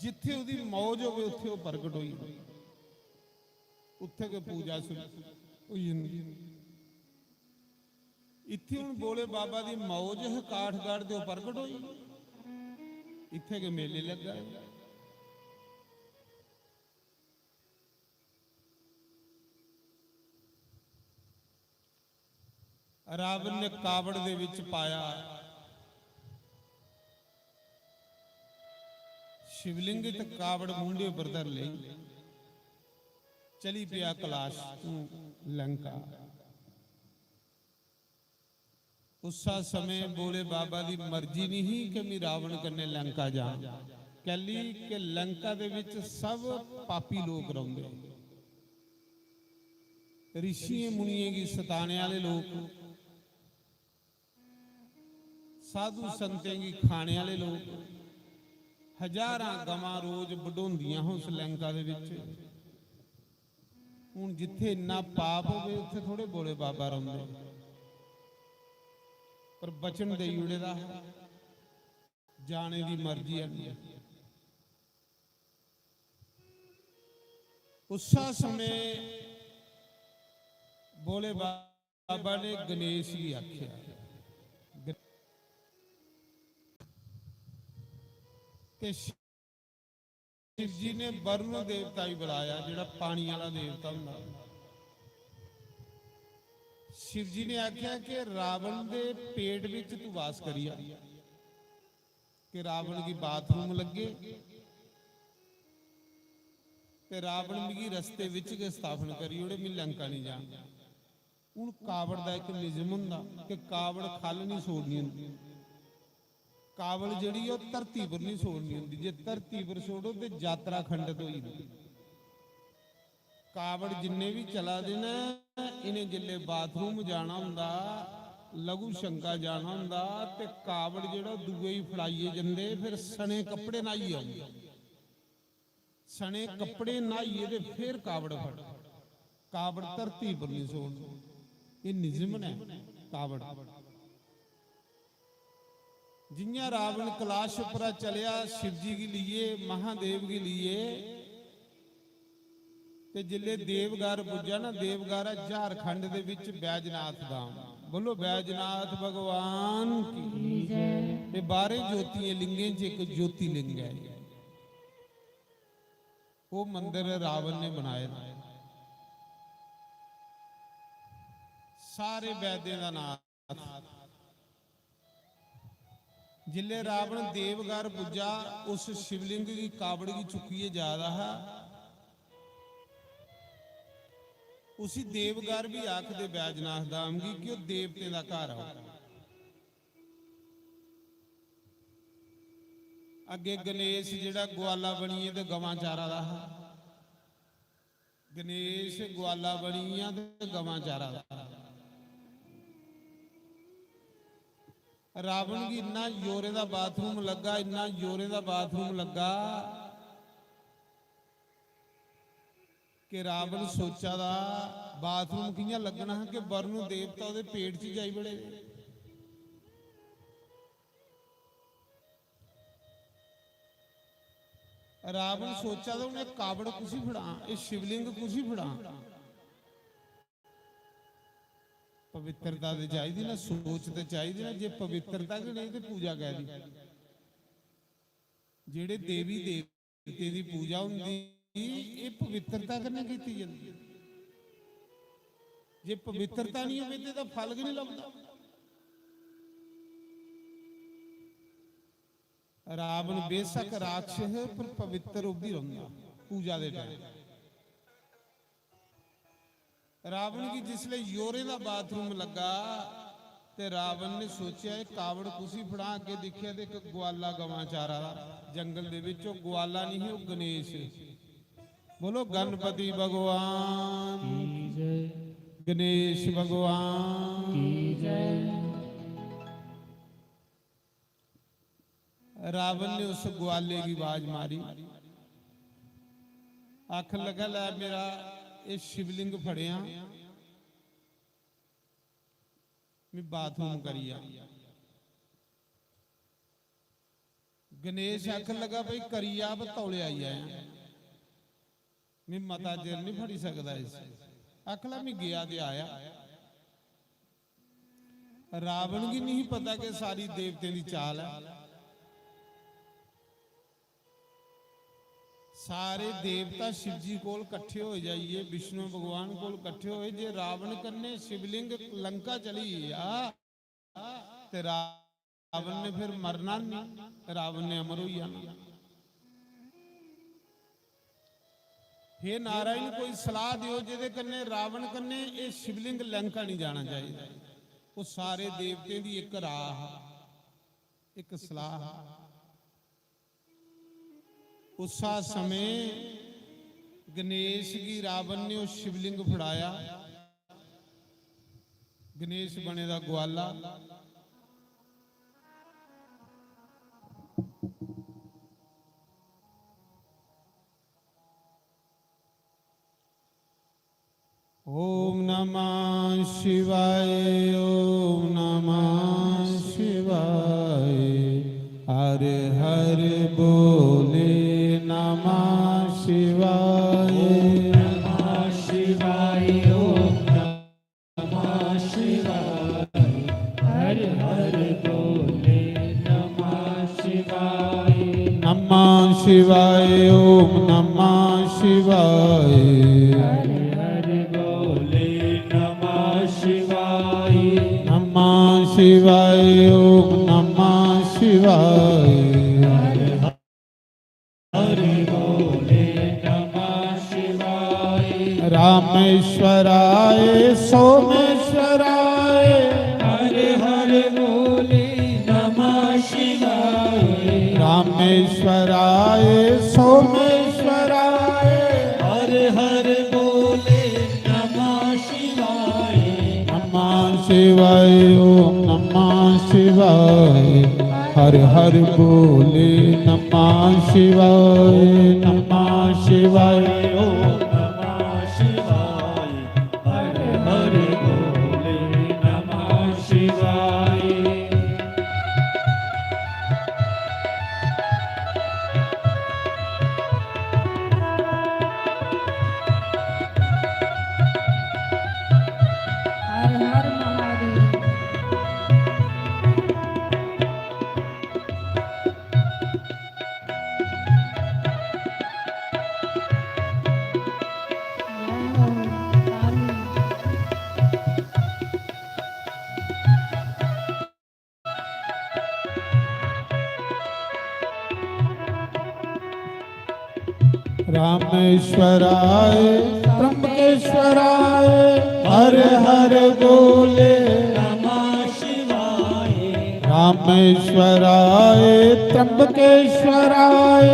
जित्थे ओहदी मौज होवे, उत्थे ओह प्रगट होई जंदी, उत्थे गै पूजा शुरू होई जंदी। इत्थे हुन भोले बाबा दी मौज है, काठगढ़ दे ओह प्रगट होई, इत्थे गै मेले लग्गा। रावण ने कावड़ दे विच पाया शिवलिंग ते कावड़ मूंढे उपर धर लेई, चली पिया कैलाश तू लंका। उस्सा समय भोले बाबा दी मर्जी नहीं ही कि मैं रावण कन्नै लंका जां। कैली कि लंका दे विच सब पापी लोक रौंदे, ऋषियें मुनियें गी सताने आह्ले लोक, साधु संतें गी खाने आह्ले लोक। हजारां गवां रोज बढोंदियां हां उस लंका दे विच। हुन जित्थे इन्ना पाप होवे, उत्थे थोड़े भोले बाबा रौंदे, पर वचन देई ओड़े दा हा, जाने दी मर्जी है। उस्सा समय भोले बाबा ने गणेश गी आखेआ, ते शिव जी ने वरुण देवता गी बुलाया, जेड़ा पानी आह्ला देवता हुंदा। शिव जी ने आखेआ कि रावण दे पेट विच तू वास करी जा, कि रावण गी बाथरूम लग्गे ते रावण मिगी रस्ते विच गै स्थापन करी ओड़े, मैं लंका नहीं जाना। हुन कावड़ दा इक निजम हुंदा कि कावड़ खल्ल नहीं छोड़नी हुंदी। कावड़ जेह्ड़ी ऐ, ओह् धरती पर नहीं छोड़नी हुंदी। जे धरती पर छोड़ो ते यात्रा खंडित होई जंदी। कावड़ जिन्ने भी चला दे न, इ'नें जिसलै बाथरूम जाना हुंदा, लघु शंका जाना हुंदा, ते कावड़ जेह्ड़ा दूए गी फड़ाइयै जंदे, फिर सने कपड़े न्हाइयै औंदे। सने कपड़े न्हाइयै ते फिर कावड़ फड़, कावड़ धरती पर नहीं सोन। ये निजम ने कावड़। जियां रावण कैलाश उप्परा चलेआ शिव जी गी लेइयै, महादेव गी लेइयै, ते जिसलै देवगार पुज्जा ना, देवगारा झारखंड दे विच बैजनाथ धाम। बोलो बैजनाथ भगवान की। ये बारह ज्योतियें लिंगें च एक ज्योतिलिंग है। वो मंदिर रावण ने बनाए दा। सारे वैद्यें दा नाथ। जिसलै रावण देवगार पुज्जा, उस शिवलिंग गी कावड़ गी चुक्कियै जा दा हा। उसी देवगार भी आखदे बैजनाथ धाम गी कि ओह् देवतें दा घर ऐ। अग्गे गणेश जेह्ड़ा ग्वाला बनियै ते गवां चारा दा हा। गणेश ग्वाला बनिया ते गवां चारा दा। रावण गी इन्ना जोरे दा बाथरूम लग्गा, इन्ना जोरे दा बाथरूम लग्गा कि रावण सोचा दा, बाथरूम कि'यां लग्गना हा कि वरुण देवता ओह्दे पेट च जाई बड़े। रावण सोचा दा, उ'नें कावड़ कुसी फड़ां, एह् शिवलिंग कुसी फड़ां। पवित्रता ते चाहिदी ना, सोच ते चाहिदी ना। जे पवित्रता गै नहीं ते पूजा कैदी? जेह्ड़े देवी देवतें दी पूजा होंदी, एह् पवित्रता कन्नै कीती जंदी। जे पवित्रता नहीं होवे ते एह्दा फल गै नहीं लभदा। रावण बेशक राक्षस है, पर पवित्र ओह् भी रौंह्दा पूजा दे टाइम। रावण गी जिसलै जोरें दा बाथरूम लग्गा ते रावण ने सोचेआ, "एह् कावड़ कुसी फड़ां?" अग्गें दिक्खेआ ते इक ग्वाला गवां चारा दा, जंगल दे बिच। ओह् ग्वाला नहीं, ओह् गणेश। बोलो गणपति भगवान की जय। गणेश भगवान की जय। रावण ने उस ग्वाले गी आवाज मारी, आखन लगा, "लै मेरा एह् शिवलिंग फड़ेआ, मैं बाथरूम करिया।" गणेश आखन लगा, "भाई, करी आ, पर तौले आई जायां, में मता चिर नहीं फड़ी सकदा इस।" आखन लगा, "में गेआ ते आया।" रावण गी नहीं पता कि सारी देवतें दी चाल ऐ। सारे देवता शिवजी कोल कट्ठे होए जाइए, विष्णु भगवान कोल कट्ठे होए, जे रावण कन्नै शिवलिंग लंका चली गेआ ते रावण ने फिर मरना नहीं, रावण ने अमर होई जाना। "हे नारायण, कोई सलाह दियो जेदे कन्नै रावण कन्नै एह् शिवलिंग लंका नहीं जाना चाहिए।" वो सारे देवतें दी एक राह, एक सलाह। उसा समय गणेश गी रावण ने ओह् शिवलिंग फड़ाया। गणेश बने दा ग्वाला। ओम नमः शिवाय, ओम नमः शिवाय, हर हर बोले नमः शिवाय। ओम नमः शिवाय, ओम नमः शिवाय, हर हर बोले नमः शिवाय। नमः शिवाय, ओम नमः शिवाय। हर हर बोले नमः शिवाय। नमः शिवाय, ओम नमः शिवाय। हर हर बोले नमः शिवाय। रामेश्वराय सोमेश्वराय। हर हर बोले नमः शिवाय। रामेश्वराय सोमेश्वराय। हर हर बोले नमः शिवाय। नमः शिवाय, ओम नमः शिवाय। हर हर बोले नमः शिवाय, नमः शिवाय, ओम नमः शिवाय। हर हर बोले नमः शिवाय। हर हर महादेव। रामेश्वराय त्र्यंबकेश्वराय हर हर बोले। नमः शिवाय। रामेश्वराय त्र्यंबकेश्वराय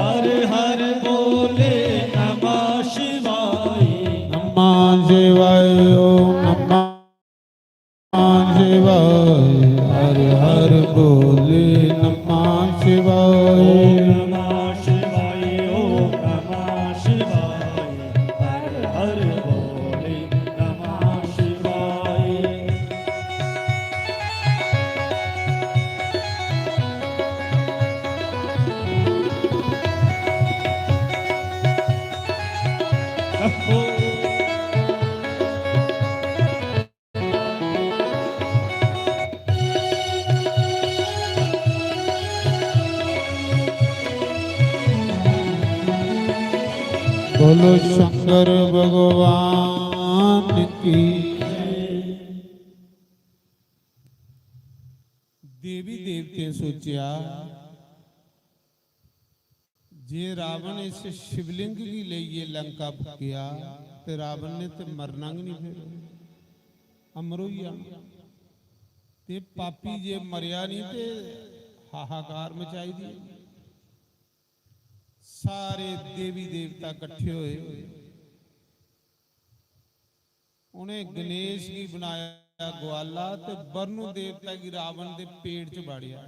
हर हर बोले। नमः शिवाय। नमः शिवाय, ओम नमः शिवाय, हर हर बोले नमः शिवाय। ओम नमः शिवाय, ओम नमः शिवाय, हर हर बोले नमः शिवाय। बोलो शंकर भगवान की। देवी देवतें सोचेआ, जे रावण इस शिवलिंग गी लेइयै लंका गेआ ते रावण ने ते मरना गै नहीं, फिर अमर होई जाना। ते पापी जे मरेआ नहीं ते हाहाकार मचाई दी। सारे देवी देवता कट्ठे होए, उ'नें गणेश गी बनाया ग्वाला ते वरुण देवता गी रावण दे पेट च बाड़ेआ।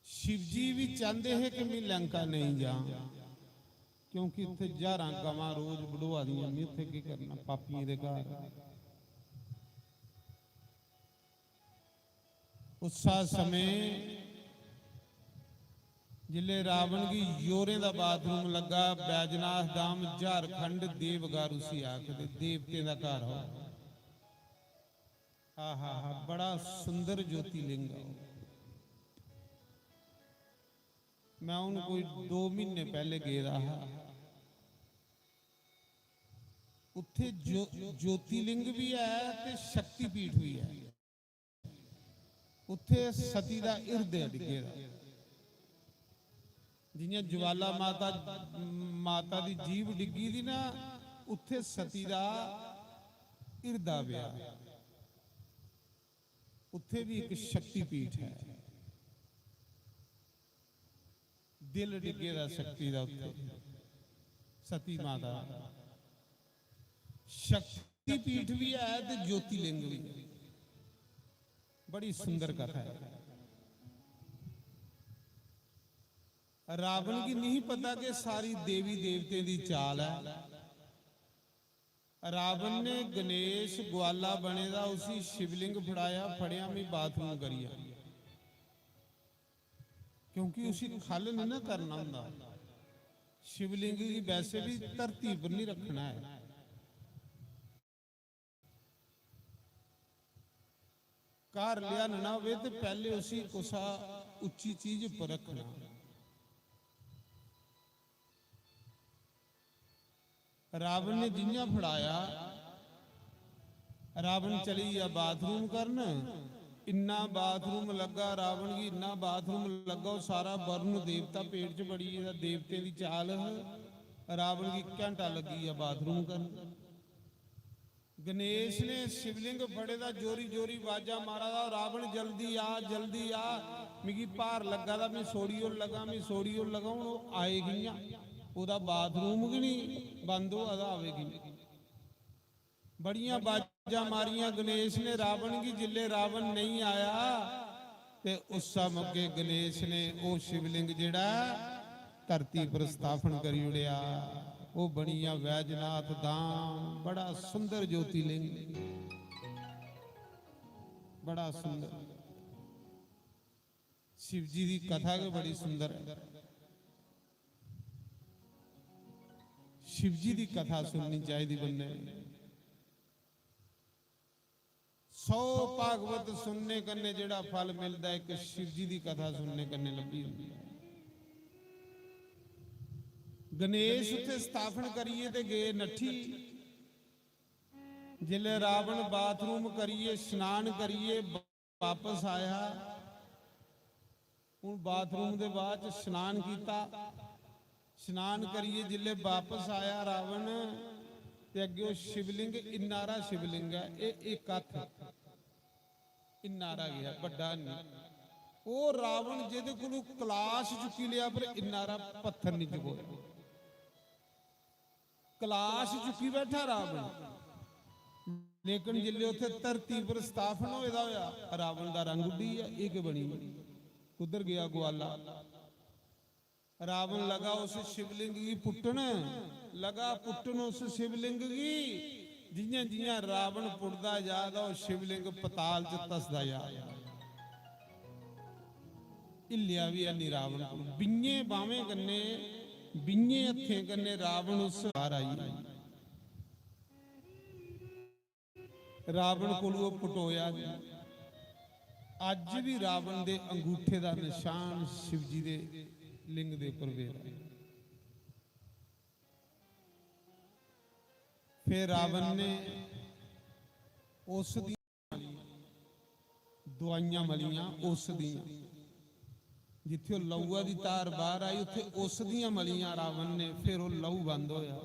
शिवजी भी चांहदे हे कि मैं लंका नहीं जां, क्योंकि इत्थे ज्हारां गवां रोज बढोआ दियां, मैं इत्थे केह् करना, पापियें दे घर। उस्सा समें जिसले रावण गी जोरें दा बाथरूम लग्गा, बैजनाथ धाम, झारखंड, देवघर उसी आखदे, देवतें दा घर हो। आहा हा, बड़ा सुंदर ज्योतिलिंग है। मैं हूं कोई दो महीने पहले गेदा हा। उत्थे ज्यो-, ज्योतिलिंग भी है ते शक्तिपीठ भी है। उत्थे सती दा हिरदय डिग्गे दा। जियां ज्वाला माता, माता दी जीभ डिग्गी दी ना, उत्थे सती दा हिरदा पेआ। उत्थे भी एक शक्तिपीठ है। दिल डिग्गे दा शक्ति दा उत्थे, सती माता। शक्तिपीठ भी है ते ज्योतिलिंग भी। बड़ी सुंदर कथा है। रावण गी नहीं पता कि सारी देवी देवतें दी चाल है। रावण ने गणेश ग्वाला बने दा, उसी शिवलिंग फड़ाया, फड़ेआ, "मैं बाथरूम करिया।" क्योंकि उसी खल नहीं ना करना होंदा। शिवलिंग गी वैसे भी धरती पर नहीं रखना है। घर लिआनना होवे ते पैह्ले उसी कुसा उच्ची चीज पर रखना। रावण ने जियां फड़ाया, रावण चली गेआ बाथरूम करन। इन्ना बाथरूम लग्गा रावण गी, इन्ना बाथरूम लग्गा, ओह् सारा वरुण देवता पेट च बड़ी गेदा, देवतें दी चाल। रावण गी घैंटा लग्गी गेआ बाथरूम करन। गणेश ने शिवलिंग फड़े दा, जोरी जोरी बाजा मारा दा, "रावण जल्दी आ, जल्दी आ, मिगी भार लग्गा दा, मैं सोड़ी ओड़ लगा, मैं सोड़ी ओड़ लगा।" हून ओह् आए कि'यां? ओह्दा बाथरूम गै निं बंद होआ दा, आवे कि'यां? बड़ियां बाजां मारियां गणेश ने रावण गी। जिसले रावण नेईं आया ते उस्सै मौके गणेश ने ओह् शिवलिंग जेह्ड़ा धरती पर स्थापन करी ओड़ेआ। ओह् बनी गेआ बैजनाथ धाम। बड़ा सुंदर ज्योतिलिंग, बड़ा सुंदर। शिव जी दी कथा गै बड़ी सुंदर ऐ। शिव जी दी कथा सुननी चाहिदी बंदे ने। सौ भागवत सुनने कन्नै जेह्ड़ा फल मिलदा, इक शिव जी दी कथा सुनने कन्नै लब्भी जंदा। गणेश उत्थे स्थापन करियै ते गे नट्ठी। जिसलै रावण बाथरूम करियै, स्नान करियै बापस आया, हून बाथरूम दे बाद च स्नान कीता, स्नान करियै जिसलै बापस आया रावण, ते अग्गें ओह् शिवलिंग, इन्ना हारा शिवलिंग ऐ, एह् इक हत्थ, इन्ना हारा गै ऐ, बड्डा निं। ओह् रावण जेह्दे कोलू कलाश चुक्की लेआ, पर इन्ना हारा पत्थर निं चकोया। कलाश चुक्की बैठा रावण, लेकिन जिसलै उत्थे धरती पर स्थापन होए दा होया, रावण दा रंग उड्डी गेआ। एह् केह् बनी? कुद्धर गेआ ग्वाला? रावण लगा उस शिवलिंग गी पुट्टन, लगा पुट्टन उस शिवलिंग गी। जियां जियां रावण पुटदा जा दा, ओह् शिवलिंग पताल च धसदा जा दा। हिल्लेआ बी हैनी रावण कोला। बीहें बाह्में कन्नै, बीहें हत्थें कन्नै रावण उस पार आई। रावण कोलू ओह् पटोया निं। अज्ज बी रावण दे अंगूठे दा नशान शिवजी दे लिंग दे उप्पर पेदा ऐ। फिर रावण ने उस दी दवाइयां मलियां उस दियां। जित्थे ओह् लहूआ दी धार बाहर आई, उत्थे उस दियां मलियां रावण ने, फिर ओह् लहू बंद होया।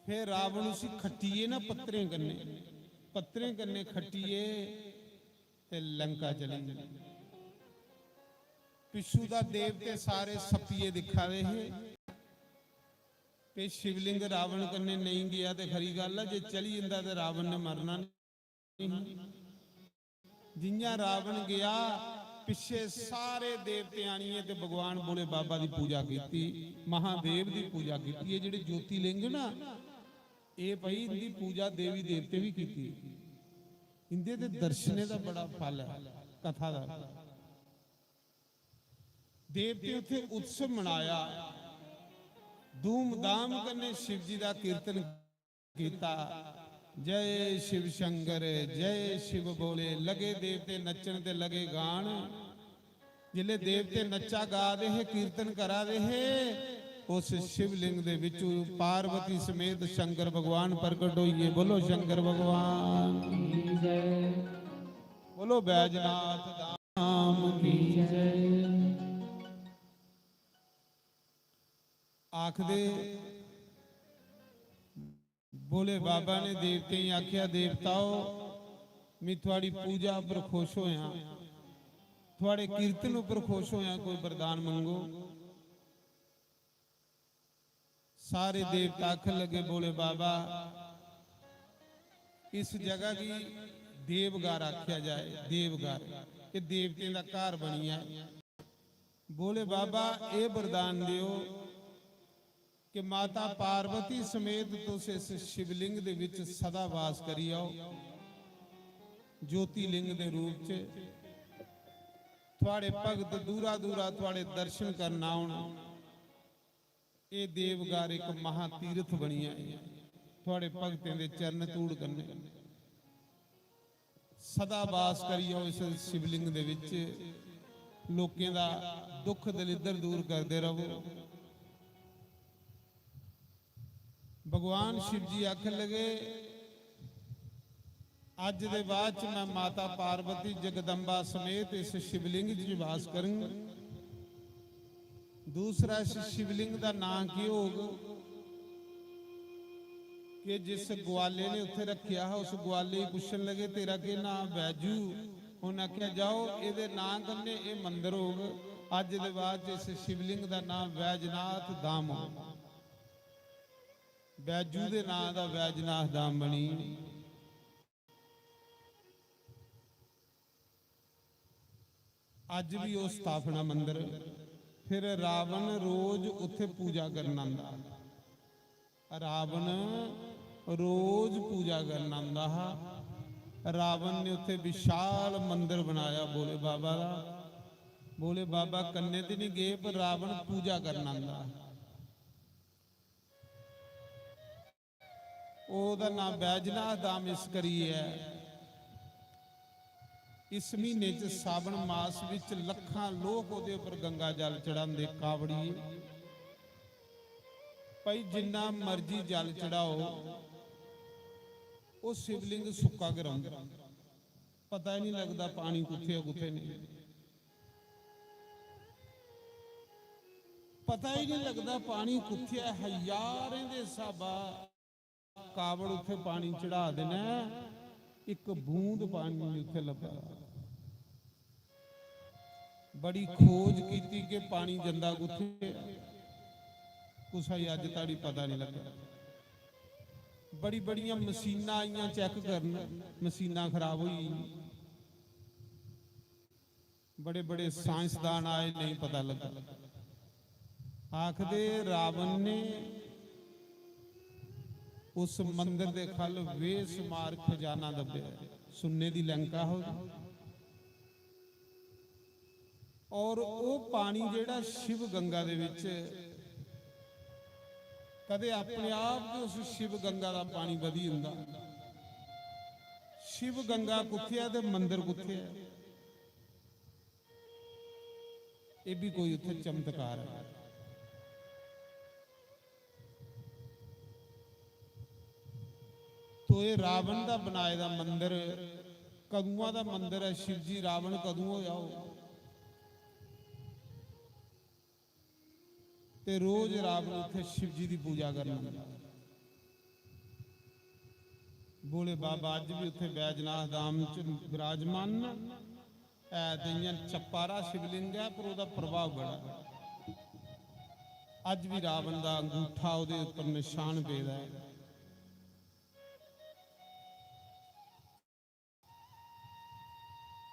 फिर रावण उसी खट्टियै ना पत्तरें कन्नै, पत्तरें कन्नै खट्टियै ते लंका चली गे। पिच्छू दा देवते सारे सप्पियै दिक्खा दे हे। ते शिवलिंग रावण कन्नै नेईं गेआ ते खरी गल्ल ऐ, जे चली जंदा ते रावण ने मरना नेईं। जियां रावण गेआ, पिच्छे सारे देवते आनियै ते भगवान भोले बाबा दी पूजा कीती, महादेव दी पूजा कीती। एह् जेह्ड़े ज्योतिलिंग ना, एह् भाई इंदी पूजा देवी देवते भी कीती। इंदे ते दर्शनें दा बड़ा फल ऐ, कथा दा। देवतें उत्थै उत्सव मनाया, धूमधाम कन्नै शिव जी दा कीर्तन कीता। जय शिव शंकर, जय शिव बोले। लगे देवते नच्चन ते लगे गान। जिसलै देवते नच्चा गा दे हे, कीर्तन करा दे हे, उस शिवलिंग दे बिच्चों पार्वती समेत शंकर भगवान प्रकट होइए। बोलो शंकर भगवान की जय। बोलो बैजनाथ धाम की जय। आखदे भोले बाबा ने देवतें गी आखेआ, "देवताओ, में थुआड़ी पूजा उप्पर खुश होया, थुआड़े कीर्तन उप्पर खुश होया, कोई वरदान मंगो।" सारे देवता आखन लगे, "भोले बाबा, इस जगह गी देवघर आखेआ जाए, देवघर, एह् देवतें दा घर बनी जाए।" भोले बाबा, एह् वरदान देओ कि माता पार्वती समेत तुस इस शिवलिंग दे विच सदा वास करी आओ, ज्योतिलिंग दे रूप च। थुआड़े भगत दूरा दूरा थुआड़े दर्शन करन औन। एह् देवघर इक महातीर्थ बनी जाए, थुआड़े भगतें दे चरण धूड़ कन्नै। सदा वास करी जाओ इस शिवलिंग दे विच, लोकें दा दुख दलिद्दर दूर करदे रवो। भगवान शिव जी आखन लगे, "अज्ज दे बाद च मैं माता पार्वती जगदम्बा समेत इस शिवलिंग च वास करंग।" दूसरा, इस शिवलिंग दा नां केह् होग? कि जिस ग्वाले ने उत्थे रखेआ हा, उस ग्वाले गी पुच्छन लगे, "तेरा केह् नां?" "बैजू।" उन्नै आखेआ, "जाओ, एह्दे नां कन्नै एह् मंदर होग, अज्ज दे बाद च इस शिवलिंग दा नां बैजनाथ धाम होग।" बैजू दे नां दा बैजनाथ धाम बनी। अज्ज भी ओह् स्थापना मंदर। फिर रावण रोज उत्थे पूजा करन आंदा हा। रावण रोज पूजा करन आंदा हा। रावण ने उत्थे विशाल मंदर बनाया भोले बाबा दा। भोले बाबा कन्ने ते नहीं गए, पर रावण पूजा करन आंदा हा। ओह्दा नां बैजनाथ धाम इस करियै ऐ, इस म्हीने च सावन मास विच लक्खां लोक ओह्दे उप्पर गंगा जल चढ़ांदे, कावड़िये। भाई, जिन्ना मर्जी जल चढ़ाओ, ओह् शिवलिंग सुक्का गै रौंह्दा, पता ही निं लगदा पानी कुत्थै ऐ, कुत्थै नेईं। पता ही निं लगदा पानी कुत्थै ऐ। हजारें दे स्हाबा कावड़ उत्थै पानी चढ़ा देना, इक बूंद पानी निं उत्थै लब्भा। बड़ी खोज कीती कि पानी जंदा कुत्थै ऐ, कुसै गी अज्ज धोड़ी पता निं लग्गा। बड़ी बड़ियां मशीनां आइयां चैक करन, मशीनां खराब होई गेइयां। बड़े बड़े साइंसदान आए, नेईं पता लग्गा। आखदे रावण ने उस मंदर दे ख'ल्ल बेशुमार खजाना दब्बेआ, सुन्ने दी लंका हो। और ओह् पानी जेह्ड़ा शिव गंगा दे बिच कदे अपने आप गै उस शिव गंगा दा पानी बधी जंदा। शिव गंगा कुत्थै ऐ ते मंदर कुत्थै ऐ? एह् भी कोई उत्थै चमत्कार ऐ। तो एह् रावण दा बनाए दा मंदर, कदुआं दा मंदर ऐ? शिवजी रावण कदूं होया हो? ते रोज रावण उत्थे शिवजी दी पूजा करन आंदा। भोले बाबा अज्ज भी उत्थे बैजनाथ धाम च विराजमान न। है ते इ'यां चपारा शिवलिंग ऐ, पर ओह्दा प्रभाव बड़ा ऐ। अज्ज भी रावण दा अंगूठा ओह्दे उप्पर निशान पेदा ऐ।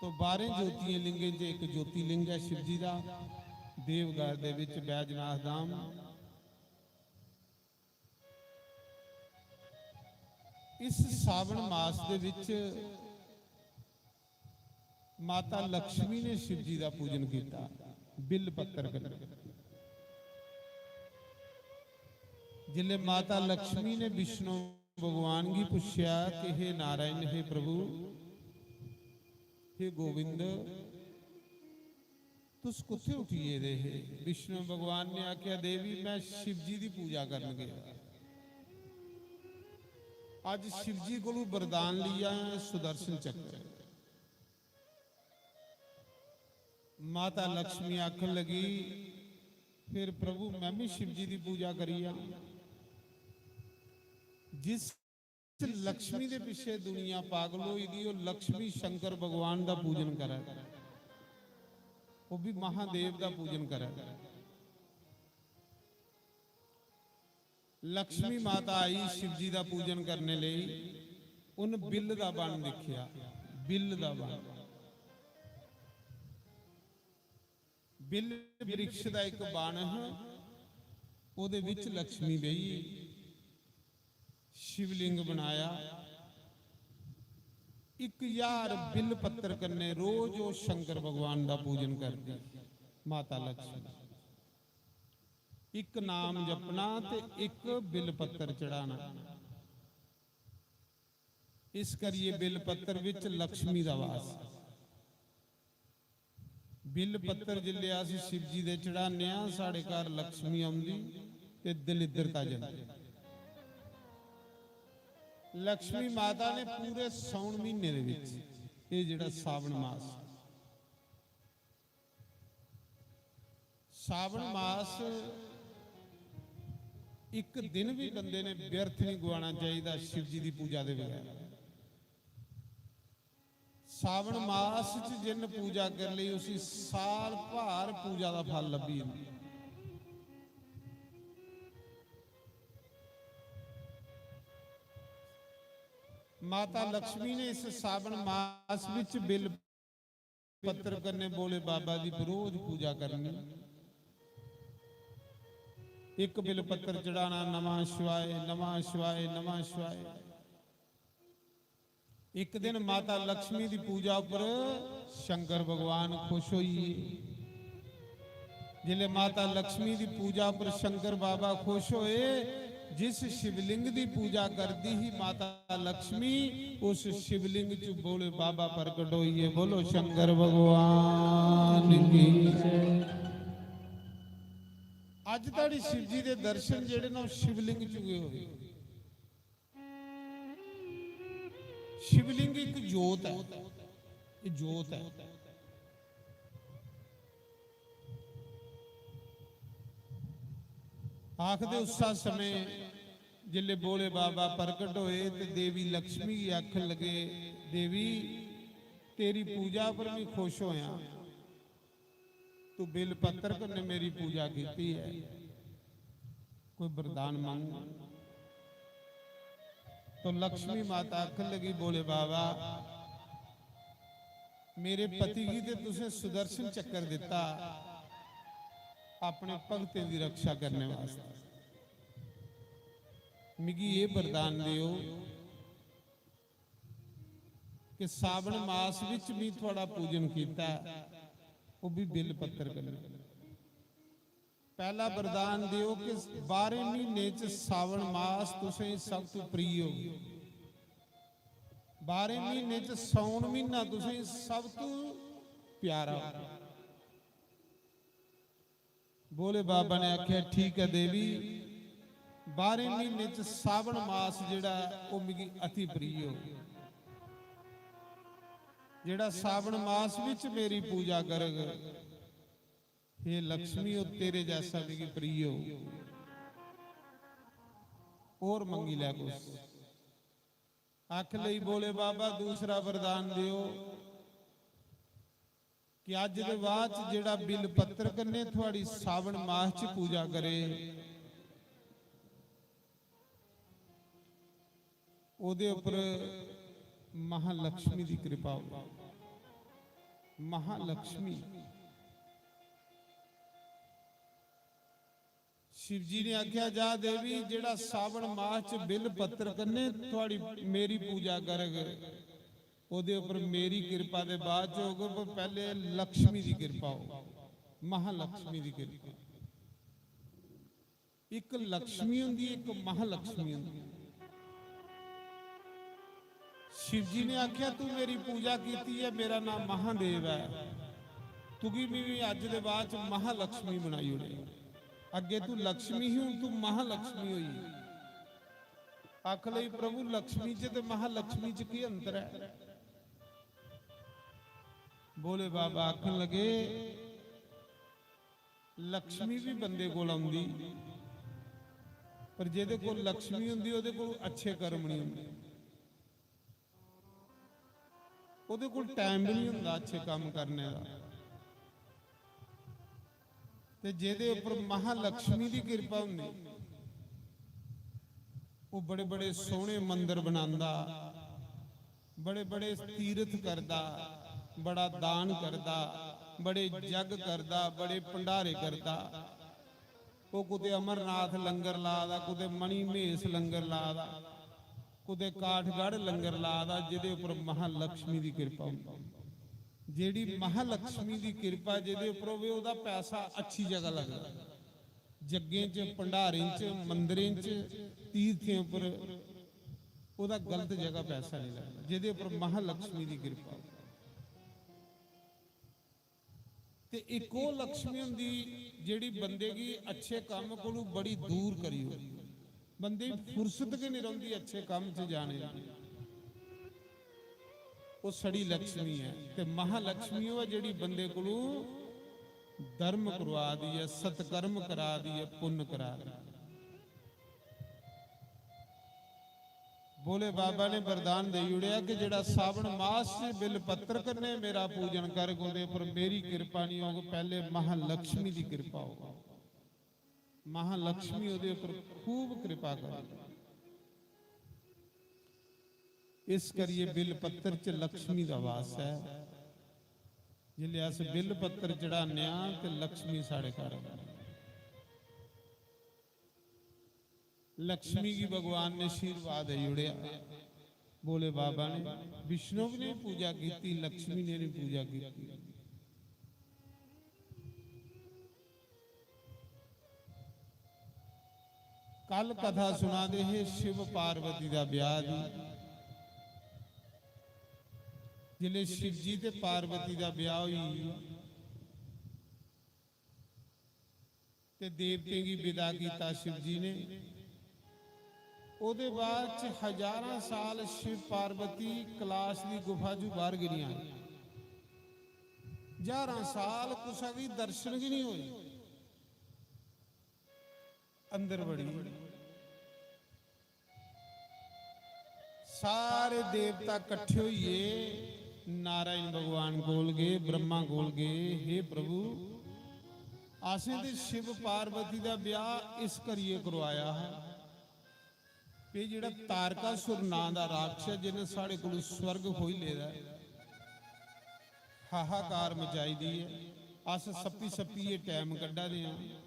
तो बारह ज्योतिर्लिंगें च इक ज्योतिर्लिंग ऐ शिवजी दा, देवघर दे विच बैजनाथ धाम। इस सावन मास दे विच माता लक्ष्मी ने शिवजी दा पूजन किया। बिल पत्तर कन्नै। जिसलै माता लक्ष्मी ने विष्णु भगवान गी पुच्छेआ कि हे नारायण, हे प्रभु, हे गोविंद, तुस कुत्थै उठी गेदे हे? विष्णु भगवान ने आखेआ, देवी, मैं शिव जी दी पूजा करन गेआ। अज्ज शिव जी कोलू वरदान लेई आया सुदर्शन चक्र। माता लक्ष्मी आखन लगी, फिर प्रभु, मैं भी शिव जी दी पूजा करिया। जिस लक्ष्मी दे पिछे दुनिया पागल होई दी, ओह लक्ष्मी शंकर भगवान दा पूजन करै, ओह भी महादेव दा पूजन करै। लक्ष्मी माता आई शिव जी दा पूजन करने लेई, उन बिल दा बन दिखेआ, बिल दा बन। बिल वृक्ष दा इक बन हा, ओहदे विच लक्ष्मी बेही, शिवलिंग बनाया, इक हजार बिल पत्तर कन्नै रोज ओह शंकर भगवान दा पूजन करदी माता लक्ष्मी। इक नाम जपना ते इक बिल पत्तर चढ़ाना। इस करियै बिल पत्तर विच लक्ष्मी दा वास। बिल पत्तर जिसलै अस शिव जी दे चढ़ाने आं, साढ़े घर लक्ष्मी औंदी ते दलिद्रता जंदी। लक्ष्मी माता ने पूरे सौन महीने दे विच, एह जेहड़ा सावन मास, सावन मास इक दिन भी बंदे ने व्यर्थ नहीं गवाना चाहिए शिव जी की पूजा के बगैर। सावन मास च जिन पूजा कर ली, उसी साल भर पूजा का फल लब्भी जंदा। माता लक्ष्मी ने इस सावन मास विच बिल पत्तर कन्नै भोले बाबा दी रोज पूजा करनी। एक बिल पत्तर चढ़ाना, नमः शिवाय, नमः शिवाय, नमः शिवाय। एक दिन माता लक्ष्मी दी पूजा पर शंकर भगवान खुश होइए। जिसले माता लक्ष्मी दी पूजा पर शंकर बाबा खुश होए, जिस शिवलिंग दी पूजा करती ही माता लक्ष्मी, उस शिवलिंग च भोले बाबा प्रकट होइए। बोलो शंकर भगवान की। अज ताड़ी शिव जी दे दर्शन जेड़े ने, शिवलिंग च हुए हुए। शिवलिंग एक जोत है, ये जोत है। आखदे उस समय जिसले भोले बाबा प्रकट होए ते देवी लक्ष्मी गी आखन लगे, देवी, तेरी पूजा पर मैं खुश होया, तू बेल पत्तर कन्नै मेरी पूजा कीती है, कोई वरदान मंग। तो लक्ष्मी माता आखन लगी, भोले बाबा, मेरे पति गी ते तुसें सुदर्शन चक्कर दिता अपने भगतें दी रक्षा करने वास्ते, मिगी ये वरदान दियो कि सावन मास विच भी थुआड़ा पूजन कीता, वो भी बिल पत्तर कन्नै। पहला वरदान दियो कि बारह महीने च सावन मास तुसें सब तू प्रिय हो, बारह महीने च सौन महीना तुसें सब तू प्यारा हो। भोले बाबा ने आख्या, ठीक है देवी, बारह महीने च सावन मास जेड़ा है, वो मिगी अति प्रिय हो। जेड़ा सावन मास विच मेरी पूजा करग, हे लक्ष्मी, वो तेरे जैसा मिगी प्रिय हो। और मंगी लै कुछ। अख लई भोले बाबा, दूसरा वरदान दियो कि अज दे बाद च जेड़ा बिल पत्तर कन्नै थुआड़ी सावन मास च पूजा करे, ओदे उपर महालक्ष्मी दी कृपा हो। महालक्ष्मी। शिव जी ने आख्या, जा देवी, जेड़ा सावन मास च बिल पत्तर कन्नै थुआड़ी, मेरी पूजा करग, ओदे उपर मेरी कृपा दे बाद च होग, पर पहले लक्ष्मी दी कृपा हो। महालक्ष्मी दी कृपा। इक लक्ष्मी होंदी, इक महालक्ष्मी होंदी। शिव जी ने आख्या, "तू मेरी पूजा कीती है, मेरा नाम महादेव है, तुगी भी अज्ज दे बाद च महालक्ष्मी बनाई ओड़े। अग्गे तू लक्ष्मी ही, हूं तू महालक्ष्मी होई।" आख लई, "प्रभु, लक्ष्मी च ते महालक्ष्मी च की अंतर है?" भोले बाबा आखन लगे, लक्ष्मी भी बंदे कोल औंदी, पर जेदे कोल लक्ष्मी होंदी, ओदे कोल अच्छे कर्म नहीं होंदे, ओदे कोल टाइम भी नहीं होंदा अच्छे काम करने दा। ते जेदे उपर महालक्ष्मी दी कृपा होंदी, वो बड़े बड़े सोहने मंदिर बनांदा, बड़े बड़े तीर्थ करदा, बड़ा दान करदा, बड़े जग करदा, बड़े भंडारे करदा। वो कुते अमरनाथ लंगर ला दा, कुते मणिमहेश लंगर ला दा, कुते काठगढ़ लंगर ला दा, जेदे उपर महालक्ष्मी दी कृपा होंदी। जेड़ी महालक्ष्मी दी कृपा जेदे उपर होवे, ओदा पैसा अच्छी जगह लगदा। जग्गें च, भंडारें च, मंदिरें च, तीर्थें उपर ओदा गलत जगह पैसा नहीं लगदा, जेदे उपर महालक्ष्मी दी कृपा। ते इक ओह् लक्ष्मी होंदी जेड़ी बंदे गी अच्छे कम्म कोलू बड़ी दूर करी ओड़दी। बंदे गी फुर्सत गै नहीं रौंदी अच्छे कम्म च जाने दी। ओह् सड़ी लक्ष्मी ऐ। ते महालक्ष्मी ओह् ऐ जेड़ी बंदे कोलू धर्म करवा दी ऐ, सत्कर्म करा दी ऐ, पुन्न करा दी ऐ। भोले बाबा ने वरदान देई ओड़ेआ कि जेड़ा सावन मास च बिल पत्तर कन्नै मेरा पूजन करग, ओह्दे पर मेरी किरपा नहीं होग, पैह्ले महालक्ष्मी दी किरपा होग। महालक्ष्मी ओह्दे उप्पर खूब किरपा करग। इस करियै बिल पत्तर च लक्ष्मी दा वास ऐ। जिसलै अस बिल पत्तर चढ़ाने आं ते लक्ष्मी साढ़े घर औंदी। लक्ष्मी गी भगवान ने आशीर्वाद देई ओड़ेआ। भोले बाबा ने, विष्णु ने पूजा कीती, लक्ष्मी ने नहीं पूजा कीती। कल कथा सुना दे हे शिव पार्वती दा ब्याह दी। जिसलै शिव जी ते पार्वती दा ब्याह होई ते देवतें गी विदा कीता शिव जी ने। ओदे बाद च हजारां साल शिव पार्वती कैलाश दी गुफा चू बाहर गिरियां। हजारां साल कुसा गी दर्शन गी नहीं होए। अंदर बड़ी सारे देवता कट्ठे होइए नारायण भगवान कोल गए, ब्रह्मा कोल गए, "हे प्रभु, असें ते शिव पार्वती दा ब्याह इस करियै करवाया हा कि जेड़ा तारकासुर नां दा राक्षस जिन्हें साढ़े कोल स्वर्ग खोई लेदा ऐ, हाहाकार मचाई दी ऐ, अस सप्पी सप्पियै टैम कड्ढा दे आं।"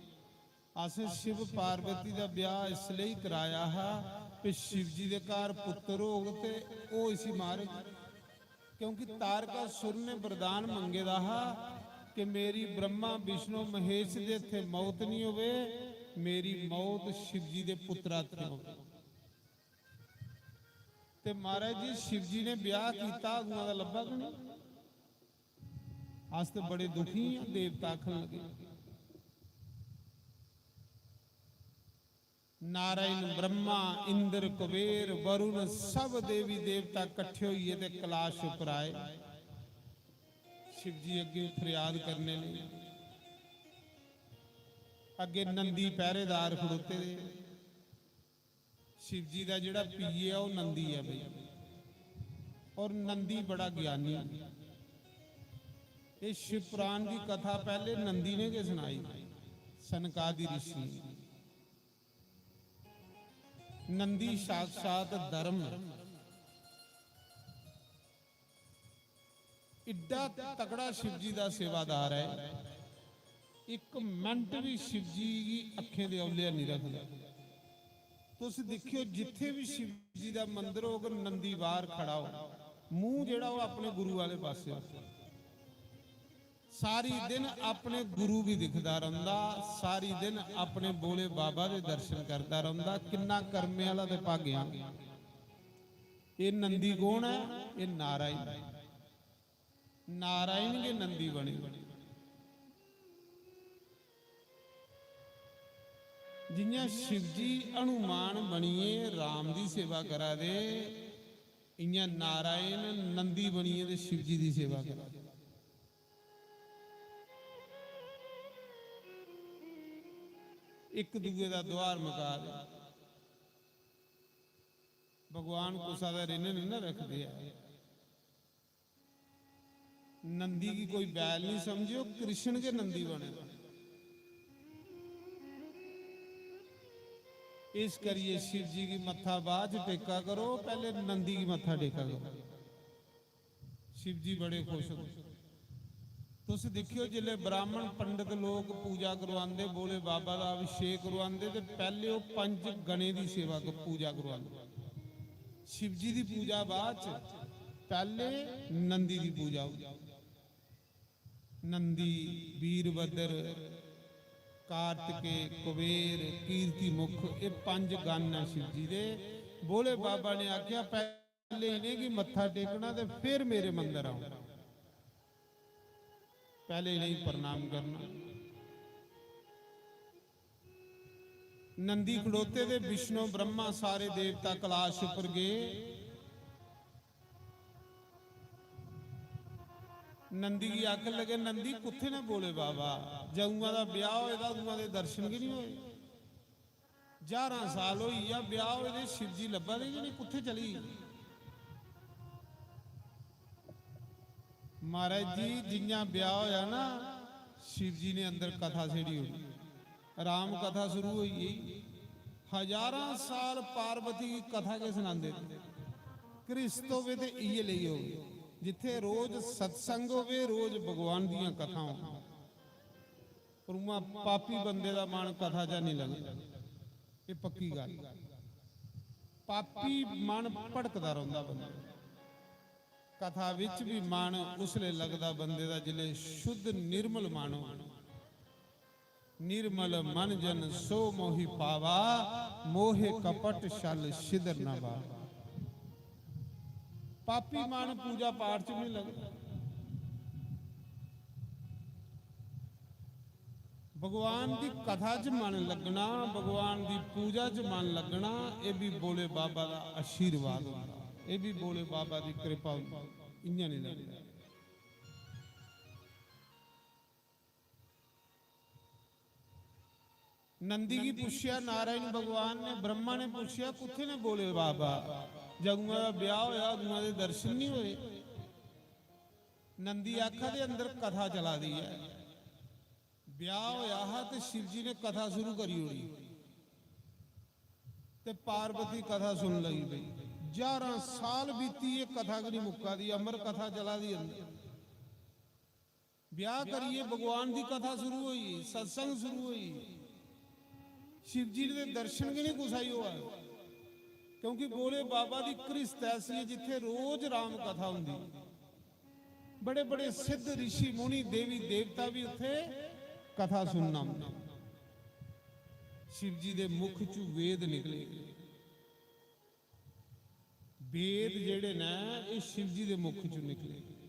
असें शिव पार्वती दा ब्याह इसलेई कराया हा कि शिव जी दे घर पुत्तर होग ते ओह् इसी मारग, क्योंकि तारकासुर ने वरदान मंगे दा हा कि मेरी ब्रह्मा विष्णु महेश दे हत्थे मौत नहीं होवे, मेरी मौत शिव जी दे पुत्तरा हत्थे होवे। ते महाराज जी, शिव जी ने ब्याह कीता, अगुआं दा लब्भा गै नहीं। अस ते बड़े दुखी आं, देवता आखन लगे। नारायण, ब्रह्मा, इंद्र, कुबेर, वरुण, सब देवी देवता कट्ठे होइए ते कैलाश उप्पर आए। शिव जी अग्गे फरियाद करने लगे। अग्गे नंदी पहरेदार खड़ोते दे। शिव जी दा जेड़ा पीए ऐ, ओह् नंदी ऐ भाई, और नंदी बड़ा ज्ञानी ऐ। ये शिव पुराण दी कथा पहले नंदी ने गै सुनाई, सनकादि ऋषि ने। नंदी साक्षात धर्म, इड्डा तगड़ा शिव जी दा सेवादार है, इक मिंट भी शिव जी गी अक्खें दे औले नहीं रखदा। तुस दिक्खियो, जित्थे भी शिव जी दा मंदर होग, नंदी बाहर खड़ा हो, मुंह जेड़ा ओह अपने गुरु वाले पासे हो। सारी दिन अपने गुरु गी दिखदा रौंह्दा, सारी दिन अपने भोले बाबा दे दर्शन करदा रौंह्दा। किन्ना कर्मे आह्ला ते भागेआन। एह् नंदी कौन ऐ? एह् नारायण ऐ। नारायण गै नंदी बने। जि'यां शिवजी हनुमान बनियै राम दी सेवा करा दे, इ'यां नारायण नंदी बनियै ते शिवजी दी सेवा करा दे। इक दूए दा दुआर मका दे। भगवान कुसा दा ऋण निं ना रखदे ऐ। नंदी गी कोई बैल निं समझेओ, कृष्ण गै नंदी बने दा। इस करियै शिव जी गी मत्था बाद च टेका करो, पैह्ले नंदी गी मत्था टेका करो। शिव जी बड़े खुश होंदे। तुस दिक्खेओ, जिसलै ब्राह्मण पंडित लोक पूजा करवांदे, भोले बाबा दा अभिषेक करवांदे, ते पैह्ले ओह् पंज गणें दी सेवा क-, पूजा करवांदे। शिव जी दी पूजा बाद च, पैह्ले नंदी दी पूजा होंदी। नंदी, वीरभद्र, कार्तिकेय, कुबेर, कीर्तिमुख, एह् पंज गण न शिव जी दे। भोले बाबा ने आखेआ, पैह्ले इ'नेंगी मत्था टेकना ते फिर मेरे मंदर आओ, पैह्ले इ'नेंगी प्रणाम करना। नंदी खड़ोते दे विष्णु ब्रह्मा सारे देवता कलाश उप्पर गे। नंदी गी आखन लगे, "नंदी, कुत्थे ने भोले बाबा? जदुआं दा ब्याह होए दा, अदुआं दे दर्शन गै नहीं होए। ज्हारां साल होई गेआ ब्याह होए दे, शिव जी लब्भा दे गै नहीं, कुत्थे चली गे?" महाराज जी, जियां ब्याह होया ना, शिव जी ने अंदर कथा छेड़ी ओड़ी। राम कथा शुरू होई गई। हजारां साल पार्वती गी कथा गै सनांदे थे। गृहस्थ होवे ते इयै लेई होवे, जित्थे रोज सत्संग होवे, रोज भगवान दियां कथा होन, पर उ'आं पापी बंदे दा मन कथा चा नहीं लगदा। एह् पक्की गल्ल। पापी मन भटकदा रौंह्दा बंदा। कथा विच भी मन उसले लगदा बंदे दा, जिसले शुद्ध निर्मल मन हो। "निर्मल मन जन सो मोहि पावा, मोहे कपट छल छिदर न भावा।" पापी मन पूजा पाठ च भी नहीं लगदा। भगवान दी कथा च मन लगना, भगवान दी पूजा च मन लगना, एह् भी भोले बाबा दा आशीर्वाद होंदा, एह् भी भोले बाबा दी कृपा होंदी, इ'यां नहीं लगदा। नंदी गी पुच्छेआ नारायण भगवान ने, ब्रह्मा ने पुच्छेआ, "कुत्थे ने भोले बाबा? जदुआं दा ब्याह होया, अदुआं दे दर्शन नहीं होए।" नंदी आखा दे, "अंदर कथा चला दी ऐ।" ब्याह होया हा ते शिव जी ने कथा शुरू करी ओड़ी ते पार्वती कथा सुन लगी पई। हजारां साल बीती, ये कथा गै नहीं मुक्का दी, अमर कथा चला दी अंदर। ब्याह करियै भगवान दी कथा शुरू होई, सत्संग शुरू होई। शिव जी दे दर्शन गै नहीं कुसै गी होआ, क्योंकि भोले बाबा दी गृहस्थ ऐसी ऐ, जित्थे रोज राम कथा होंदी। बड़े बड़े सिद्ध ऋषि मुनि, देवी देवता भी उत्थे कथा सुनना औंदे। शिव जी दे मुख चू वेद निकले। वेद जेह्ड़े न, एह् शिव जी दे मुख चू निकले।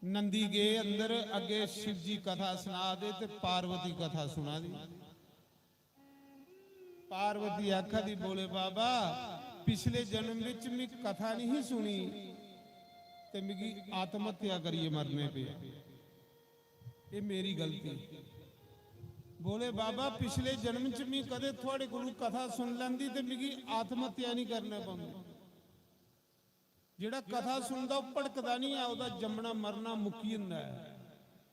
नंदी गे अंदर, अग्गे शिव जी कथा सना दे ते पार्वती कथा सुना दी। पार्वती आखा दी, "भोले बाबा, पिछले जन्म विच मी कथा नहीं सुनी ते मिगी आत्महत्या करियै मरने पे।" एह् मेरी गलती। भोले बाबा, पिछले जन्म च मी कदें थुआड़े कोलू कथा सुन लैंदी ते मिगी आत्महत्या नहीं करना पौंदी। जेड़ा कथा सुनदा, ओह् भटकदा नहीं ऐ, ओह्दा जम्मना मरना मुक्की जंदा ऐ।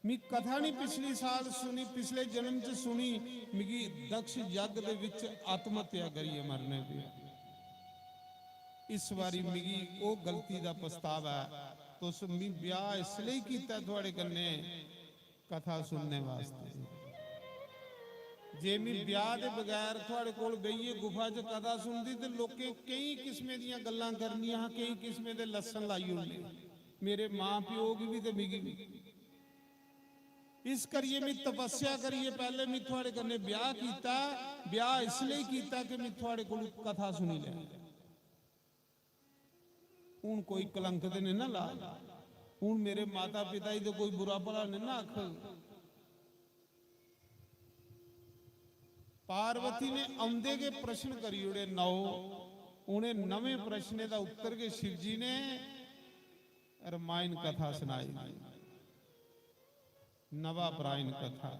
मी कथा नहीं पिछली साल सुनी, पिछले जन्म च सुनी, मिगी दक्ष यज्ञ दे विच आत्महत्या करियै मरने पे। इस बारी मिगी ओह् गलती दा पछतावा ऐ। तुस मी ब्याह इसलेई कीता थुआड़े कन्नै, कथा सुनने वास्ते। जे में ब्याह दे बगैर थुआड़े कोल बेहियै गुफा च कथा सुनदी ते लोकें केई किस्में दियां गल्लां करनियां हां, केई किस्में दे लस्सन लाई ओड़ने मेरे मां प्यो गी बी ते मिगी बी। इस करियै में तपस्या करियै पैहले में थुआड़े कन्नै ब्याह कीता। ब्याह इसलेई कीता कि में थुआड़े कोल कथा सुनी लैं। हून कोई कलंक ते नहीं ना ला, हून मेरे माता पिता ही तो कोई बुरा भला नहीं ना आखग। पार्वती ने औंदे गै प्रश्न करी ओड़े नौ। उ'नें नमें प्रश्नें दा उत्तर गै शिव जी ने रामायण कथा सनाई। नवा प्रायण कथा।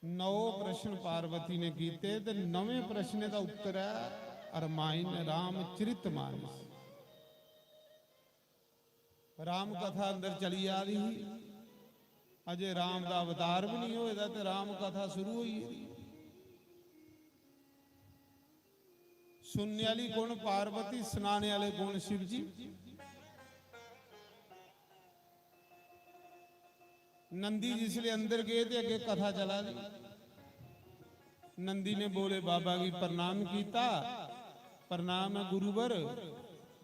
नौ प्रश्न पार्वती ने कीते ते नवें प्रश्ने दा उत्तर है रामायण, रामचरित मानस। राम कथा अंदर चली जा दी ही। अजे राम दा अवतार भी नहीं होए दा ते राम कथा शुरू होई गेदी। सुनने आह्ली कौन पार्वती, सनाने आह्ले कौन शिव जी। नंदी जिसले अंदर गए ते अगे कथा चला दी। नंदी ने भोले बाबा गी प्रणाम कीता। प्रणाम है गुरुवर।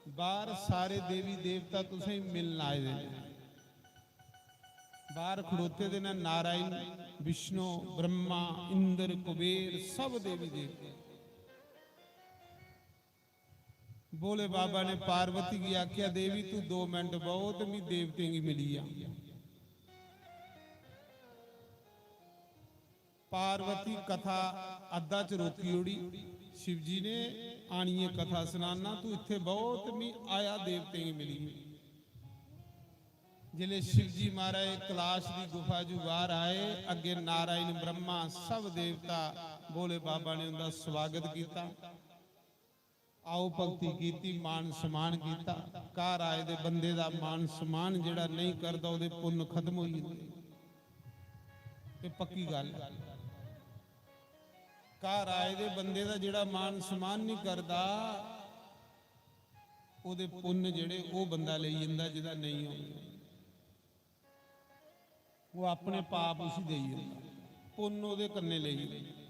बाहर सारे देवी देवता तुसें मिलन आए दे न। बाहर खड़ोते दे न नारायण, विष्णु, ब्रह्मा, इंद्र, कुबेर, सब देवी देवते। भोले बाबा ने पार्वती गी आख्या, "देवी, तू दो मिनट बहो ते मी देवतें गी मिली आ।" पार्वती कथा अद्धा च रोकी ओड़ी। शिव जी ने आनिए कथा सनाना, "तू इत्थे बहो ते मी आया देवतें गी मिली।" जिसले शिव जी महाराज कैलाश दी गुफा चू बाहर आए, अगे नारायण ब्रह्मा सब देवता भोले बाबा ने उनका स्वागत किया। आओ भक्ति कीती, मान सम्मान कीता। घर आए दे बंदे दा मान सम्मान जेड़ा नहीं करदा, ओदे पुन्न खत्म होई जंदे। ये पक्की गल्ल है। घर आए दे बंदे दा जेड़ा मान सम्मान नहीं करदा, ओदे पुन्न जेड़े ओ बंदा लेई जंदा जेदा नहीं होंदा। वो अपने पाप उसी देई जंदा, पुन्न ओदे कन्ने लेई जंदा।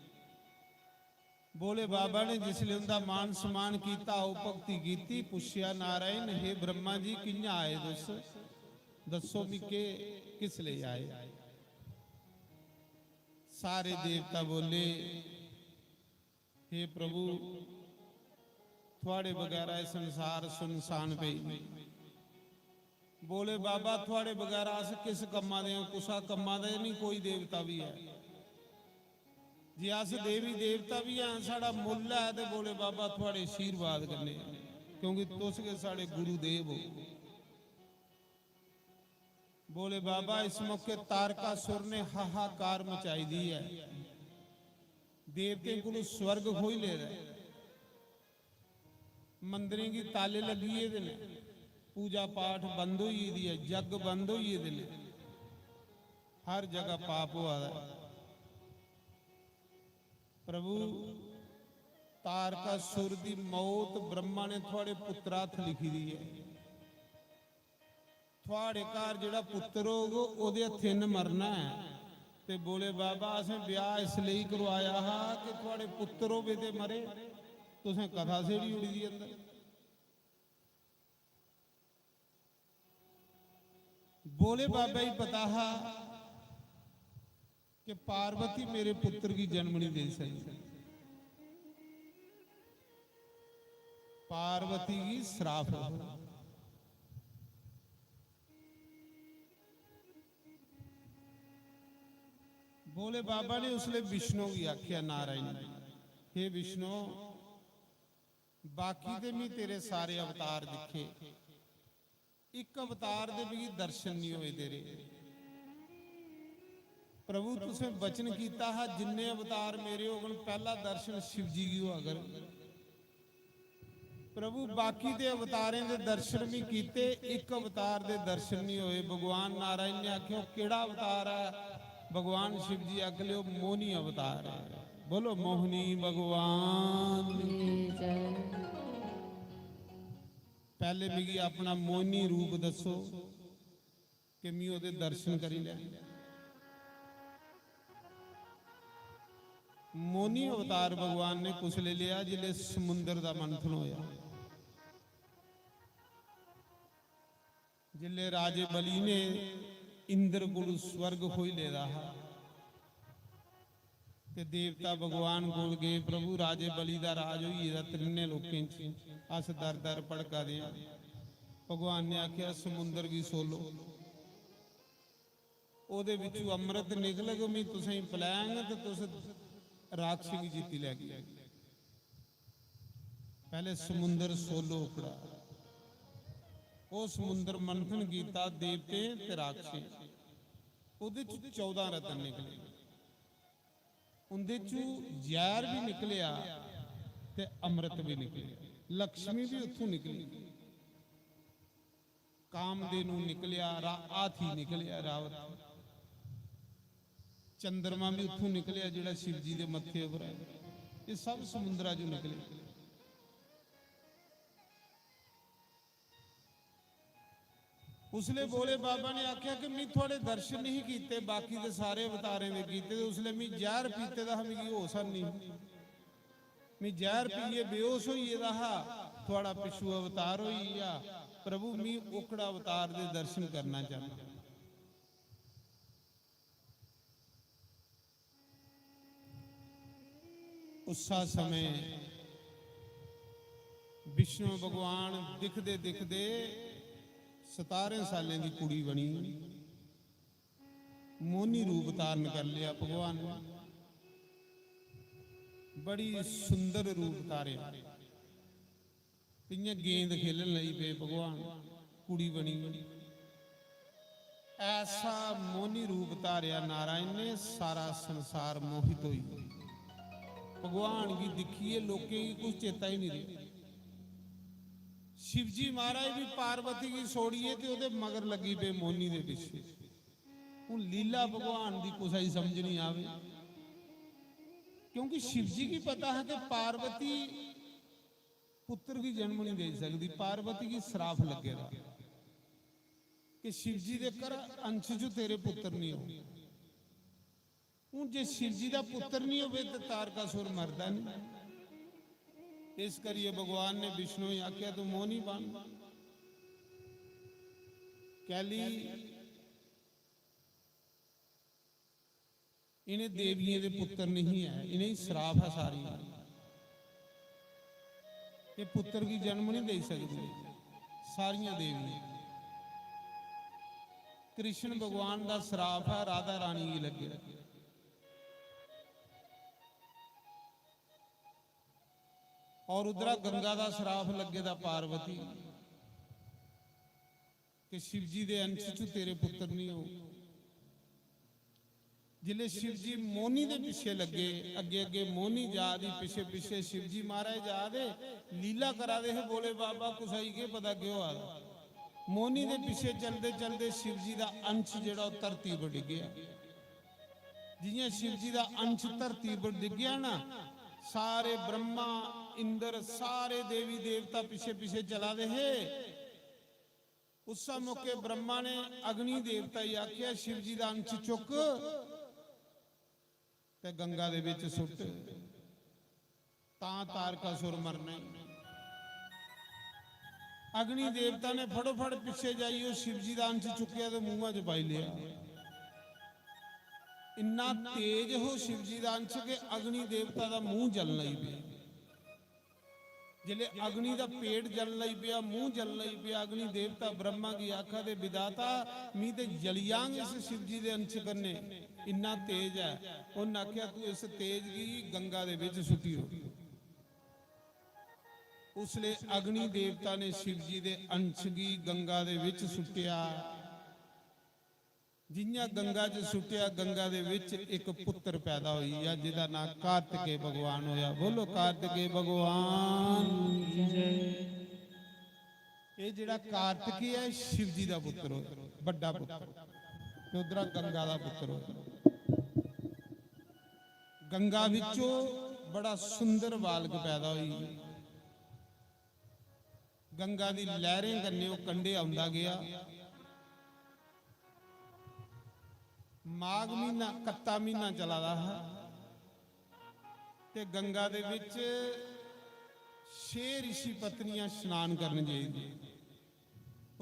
भोले बाबा ने जिसले उंदा मान सम्मान कीता, आओ भक्ति कीती, पुच्छेआ नारायण, "हे ब्रह्मा जी, कि'यां आए तुस? दस्सो मिगी, किस लेई आए?" सारे देवता बोले, "हे प्रभु, थुआड़े बगैरा एह् संसार सुनसान पेई।" बोले, "बाबा, थुआड़े बगैरा अस किस कम्मा दे आं? कुसा कम्मा दे नहीं कोई देवता भी है। जे अस देवी देवता भी हैं, साढ़ा मुल्ल है ते बोले बाबा थुआड़े आशीर्वाद कन्नै, क्योंकि तुस गै साढ़े गुरुदेव हो।" बोले, "बाबा, इस मौके तारकासुर ने हाहाकार मचाई दी है, देवतें कोलों स्वर्ग खोई लेदा है, मंदिरें गी ताले लग्गी गेदे न, पूजा पाठ बंद होई गेदी है, जग बंद होई गेदे न, हर जगह पाप होआ दा है।" प्रभु, तारकासुर दी मौत ब्रह्मा ने थुआड़े पुत्तरा हत्थ लिखी दी है। थुआड़े घर जेड़ा पुत्तर होग, ओदे हत्थें न मरना है। ते बोले, "बाबा, असें ब्याह इस लेई करवाया हा कि थुआड़े पुत्तर होवे ते मरे, तुसें कथा सेड़ी ओड़ी दी अंदर।" बोले बाबा गी पता हा कि पार्वती मेरे पुत्र की जन्म नहीं दे सकती। पार्वती की श्राप हो। भोले बाबा ने उसले विष्णु की आख्या, नारायण ने, "हे विष्णु, बाकी ते मी तेरे सारे अवतार दिखे, इक अवतार दे मिगी दर्शन नहीं होए तेरे। प्रभु, तुसें वचन कीता हा, जिन्ने अवतार मेरे होगन, पहला दर्शन शिव जी गी होआ करग। प्रभु, बाकी दे अवतारें दे दर्शन भी कीते, इक अवतार दे दर्शन नहीं होए।" भगवान नारायण ने आख्या, "केड़ा अवतार है?" भगवान शिव जी आख लियो, "मोहनी अवतार है।" बोलो, "मोहनी भगवान की जय।" पहले मिगी अपना मोहनी रूप दसो कि मैं ओदे दर्शन करी लैं। मोहनी अवतार भगवान ने कुसलै लेआ? जिसलै समुंदर दा मंथन होया, जिसलै राजे बलि ने इंद्र कोल स्वर्ग खोई लेदा हा ते देवता भगवान कोल गए, "प्रभु, राजे बलि दा राज होई गेदा त्रिन्ने लोकें च, अस दर दर भड़का दे आं।" भगवान ने आखेआ, "समुंदर गी सोलो, ओह्दे बिच्चू अमृत निकलग, में तुसेंगी पलैंग ते तुस राक्षस गी जित्ती लैगे।" पैह्ले समुंदर सोलो उकड़ा, ओह् समुंदर मंथन कीता देवतें ते राक्षसें। ओह्दे च चौदां रतन निकले, उंदे चू जैह्र बी निकलेआ ते अमृत बी निकलेआ। लक्ष्मी बी उत्थों निकली, कामधेनु निकलेआ, रा-, हाथी निकलेआ, रावत, चंद्रमा बी उत्थों निकलेआ जेह्ड़ा शिव जी दे मत्थे उप्पर ऐ। एह् सब समुंदरा चों निकले। उसले भोले बाबा ने आखेआ कि "में थुआढ़े दर्शन नहीं कीते, बाकी दे सारे अवतारें दे कीते, ते उसले में जैह्र पीते दा हा, मिगी होश है नहीं, में जैह्र पीए बेहोश होई गेदा हा, थुआढ़ा पिच्छू अवतार होई गेआ, प्रभु, में ओकड़ा अवतार दे दर्शन करना चाहना।" उस्सा समय विष्णु भगवान दिखदे दिखदे सतारें सालें दी कुड़ी बनी, मोहनी रूप धारण कर लिया भगवान ने। बड़ी सुंदर रूप धारेआ। इ'यां गेंद खेलन लगी पे भगवान, कुड़ी बनी। ऐसा मोहनी रूप धारेआ नारायण ने, सारा संसार मोहित होई गेआ। भगवान गी दिक्खियै लोकें गी कुछ चेता ही नहीं रेहा। शिवजी महाराज भी पार्वती गी छोड़ियै ते ओह्दे मगर लग्गी पे मोहनी दे पिच्छे। हून लीला भगवान दी कुसै गी समझ नहीं आवे, क्योंकि शिवजी गी पता हा कि पार्वती पुत्र गी जन्म नहीं दे सकदी, पार्वती गी श्राप लग्गे दा कि शिवजी दे घर अंश च तेरे पुत्र नहीं हो। हून जे शिवजी दा पुत्र नहीं होवे ते तारकासुर मरदा नहीं। इस करिए भगवान ने विष्णु गी आख्या, "तू मोहनी बन।" कैली इ'नें देवियें दे पुत्तर नहीं है, इ'नेंगी श्राप है सारियां। एह् पुत्तर गी जन्म नहीं देई सकदी सारियां देवियां। कृष्ण भगवान दा श्राप है, राधा रानी गी लग्गे। और उधरा गंगा दा श्राप लग्गे दा पार्वती कि शिवजी दे अंश च तेरे पुत्तर नहीं हो। जिसले शिवजी मोहनी दे पिछे लगे, अगे अगे मोहनी जा दी, पिछे पिछे शिवजी महाराज जा दे, लीला करा दे हे भोले बाबा, कुसाई केह् पता केह् होआ दा। मोहनी दे पिछे चलदे चलदे शिवजी दा अंश जेह्ड़ा ओह् धरती पर डिग्गेआ। जियां शिवजी दा अंश धरती पर डिग्गेआ ना, सारे ब्रह्मा, इंद्र, सारे देवी देवता पिछे पिछे चला दे हे। उस मौके ब्रह्मा ने अग्नि देवता गी आख्या, "शिवजी दा अंश चुक ते गंगा दे विच सुट्ट, तां तारकासुर मरना ही।" अग्नि देवता ने फटोफट पिछे जाइयै शिवजी दा अंश चुक्केआ ते मूंहा च पाई लेआ। इन्ना तेज हो शिवजी दा अंश कि अग्नि देवता दा मूंह जलन लगी पेआ। जिसले अग्नि दा पेट जलन लगी पेआ, मूंह जलन लगी पेआ, अग्नि देवता ब्रह्मा गी आखा दे, "विधाता, मी ते जली जांग इस शिवजी दे अंश कन्नै, इन्ना तेज ऐ।" उन्न आखेआ, "तू इस तेज गी गंगा दे बिच सुट्टी ओड़।" उसले अग्नि देवता ने शिवजी दे अंश गी गंगा दे बिच सुट्टेआ। जियां गंगा च सुट्टेआ, गंगा दे विच इक पुत्तर पैदा होई गेआ, जिदा नां कार्तिकेय भगवान होया। बोलो, कार्तिकेय भगवान की जय। एह् जेह्ड़ा कार्तिकेय ऐ, शिव जी दा पुत्तर होया, बड्डा पुत्तर, ते उद्धरा गंगा दा पुत्तर होया। गंगा विचों बड़ा सुंदर बालक पैदा होई। गंगा दी लैह्रें कन्नै ओह् कंढे औंदा गेआ। माघ म्हीना, कत्ता म्हीना चला दा हा। ते गंगा दे बिच छे ऋषि पत्नियां स्नान करन जाइदियां।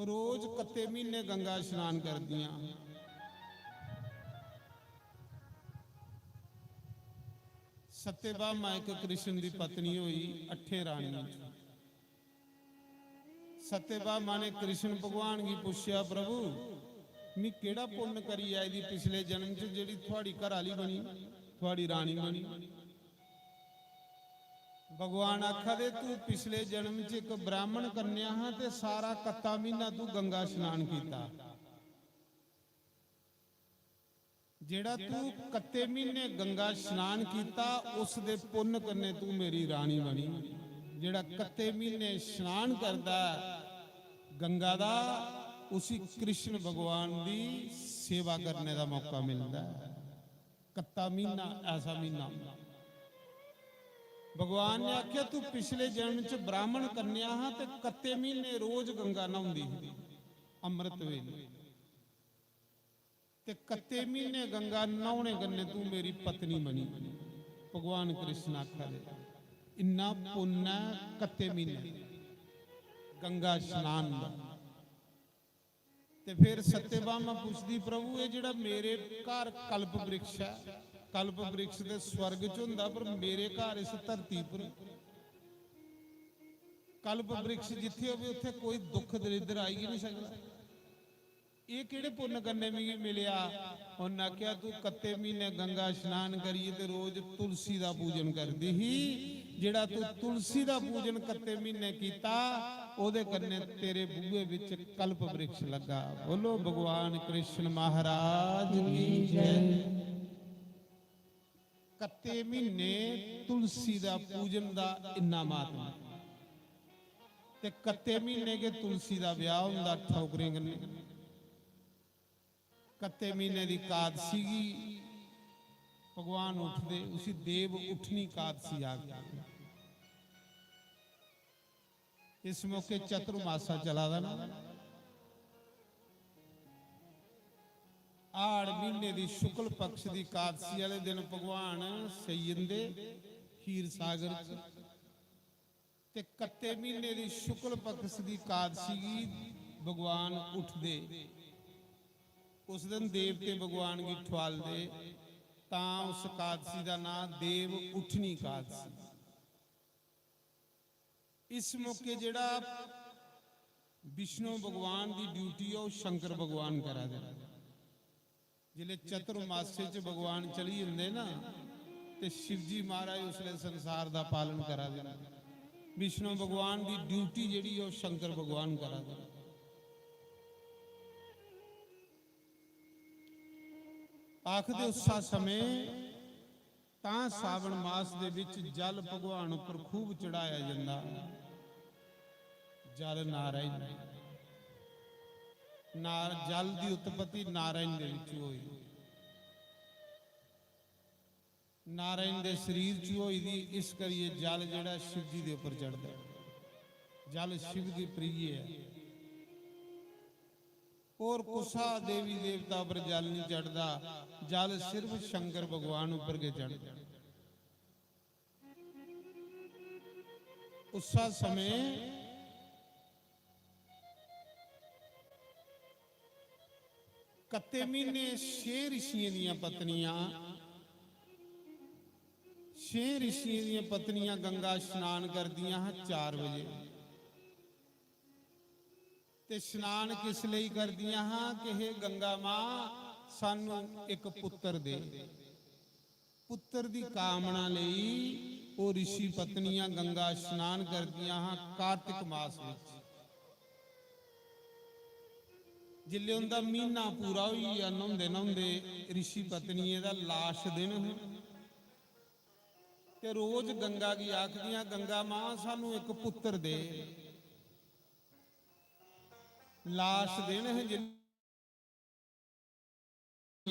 रोज कत्ते म्हीने गंगा स्नान करदियां। सत्यभामा इक कृष्ण दी पत्नी होई, अठें रानियें च। सत्यभामा ने कृष्ण भगवान गी पुच्छेआ, "प्रभु, मी केह्ड़ा पुन्न करी आई दी पिछले जन्म च जेह्ड़ी थुआड़ी घर आह्ली बनी, थुआड़ी रानी बनी?" भगवान आखा दे, "तू पिछले जन्म च इक ब्राह्मण कन्या हा ते सारा कत्ता म्हीना तू गंगा स्नान कीता।" जेह्ड़ा तू कत्ते म्हीने गंगा स्नान कीता, उस दे पुन्न कन्नै तू मेरी रानी बनी। जेह्ड़ा कत्ते म्हीने स्नान करदा ऐ गंगा दा, उसी कृष्ण भगवान दी सेवा करने दा मौका मिलदा ऐ। कत्ता म्हीना ऐसा म्हीना होंदा। भगवान ने आखेआ, "तू पिछले जन्म च ब्राह्मण कन्या हा ते कत्ते म्हीने रोज गंगा न्हौंदी ही, अमृत वेले।" ते कत्ते म्हीने गंगा न्हौने कन्नै तू मेरी पत्नी बनी। भगवान कृष्ण आखा दे, इन्ना पुन्न ऐ कत्ते म्हीने गंगा स्नान दा। ते फिर सत्यभामा पुछदी, "प्रभु, एह् जेह्ड़ा मेरे घर कल्प वृक्ष ऐ, कल्प वृक्ष ते स्वर्ग च होंदा, पर मेरे घर इस धरती पर कल्प वृक्ष जित्थे होवे, उत्थे कोई दुख दरिद्र आई गै नहीं सकदा।" एह् केह्ड़े पुन्न कन्नै मिगी मिलेआ? उन्न आखेआ, "तू कत्ते म्हीने गंगा स्नान करियै ते रोज तुलसी दा पूजन करदी ही। जेह्ड़ा तू तुलसी दा पूजन कत्ते म्हीने कीता, ओह्दे कन्नै तेरे बूहे बिच कल्प वृक्ष लग्गा।" बोलो भगवान कृष्ण महाराज की जय। कत्ते म्हीने तुलसी दा पूजन दा इन्ना महात्मा। ते कत्ते म्हीने गै तुलसी दा ब्याह होंदा ठौकरें कन्नै। कत्ते म्हीने दी कादसी गी भगवान उठदे, उसी देव उठनी कादसी आखदे। इस मौके चतुर्मासा चला दा ना। हाड़ म्हीने दी शुक्ल पक्ष दी कादसी आह्ले दिन भगवान सेई जंदे खीर सागर च। ते कत्ते म्हीने दी शुक्ल पक्ष दी कादसी गी भगवान उठदे। उस दिन देवते भगवान गी ठुआलदे, तां उस कादसी दा नांऽ देव उठनी कादसी। इस मौके जेह्ड़ा विष्णु भगवान दी ड्यूटी ऐ, ओह् शंकर भगवान करा दे। जिसलै चतुर्मासे च भगवान चली जंदे ना, ते शिवजी महाराज उसलै संसार दा पालन करा दे न। विष्णु भगवान दी ड्यूटी जेह्ड़ी ऐ, ओह् शंकर भगवान करा दे न। आखदे उस्सा समें तां सावन मास दे विच जल भगवान उप्पर खूब चढ़ाया जंदा। जल नारायण, नार-, जल दी उत्पत्ति नारायण दे विच होई। नारायण दे शरीर च होई दी, इस करियै जल जेह्ड़ा शिव जी दे उप्पर चढ़दा ऐ। जल शिव गी प्रिय ऐ। होर कुसा देवी देवता पर जल नहीं चढ़दा, जल सिर्फ शंकर भगवान उप्पर गै चढ़दा। उस्सा समें कत्ते म्हीने छे ऋषियें दियां पत्नियां, छे ऋषियें दियां पत्नियां गंगा स्नान करदियां हां चार बजे। ते स्नान किस लेई करदियां हां कि हे गंगा मां, सानू इक पुत्तर दे। पुत्तर दी कामना लेई ओह् ऋषि पत्नियां गंगा स्नान करदियां हां कार्तिक मास विच। जिसलै उंदा म्हीना पूरा होई गेआ, न्हौंदे न्हौंदे ऋषि पत्नियें दा लाश दिन हा। ते रोज गंगा गी आखदियां, "गंगा मां, सानू इक पुत्तर दे।" लाश दिन हे जिसलै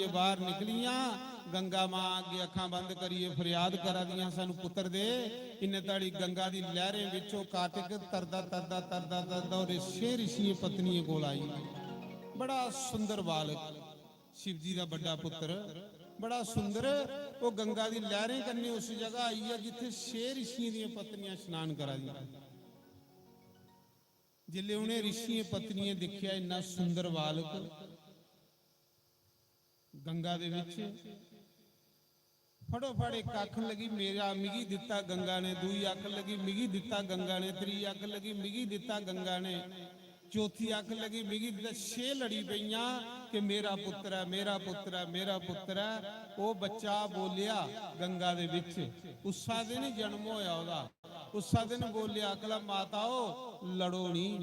बाहर निकलियां, गंगा मां अग्गे अखां बंद करियै फरियाद करा दियां, "सानू पुत्तर दे।" इन्ने धड़ी गंगा दी लैहरें विचों कार्तिक तरदा, तरदा, तरदा, तरदा ओह्दे छे ऋषियें पत्नियें कोल आई। बड़ा सुंदर बालक, शिव जी दा बड्डा पुत्तर, बड़ा सुंदर, ओह् गंगा दी लैह्रें कन्नै उस जगह आई ऐ जित्थै छे ऋषियें दियां पत्नियां स्नान करा दियां। जिसलै उ'नें ऋषियें पत्नियें दिक्खेआ इन्ना सुंदर बालक गंगा दे बिच, फटोफट इक आखन लगी, "मेरा, मिगी दित्ता गंगा ने।" दूई आखन लगी, "मिगी दित्ता गंगा ने।" त्री आखन लगी, "मिगी दित्ता गंगा ने।" चौथी आखन लगी, "मिगी दित्ता।" छे लड़ी पेइयां कि "मेरा पुत्तर ऐ, मेरा पुत्तर ऐ, मेरा पुत्तर ऐ।" ओह् बच्चा बोलेआ गंगा दे बिच, उस्सा दिन जन्म होया ओह्दा। उस्सा दिन बोलेआ, आखला, "माता ओ, लड़ो निं।"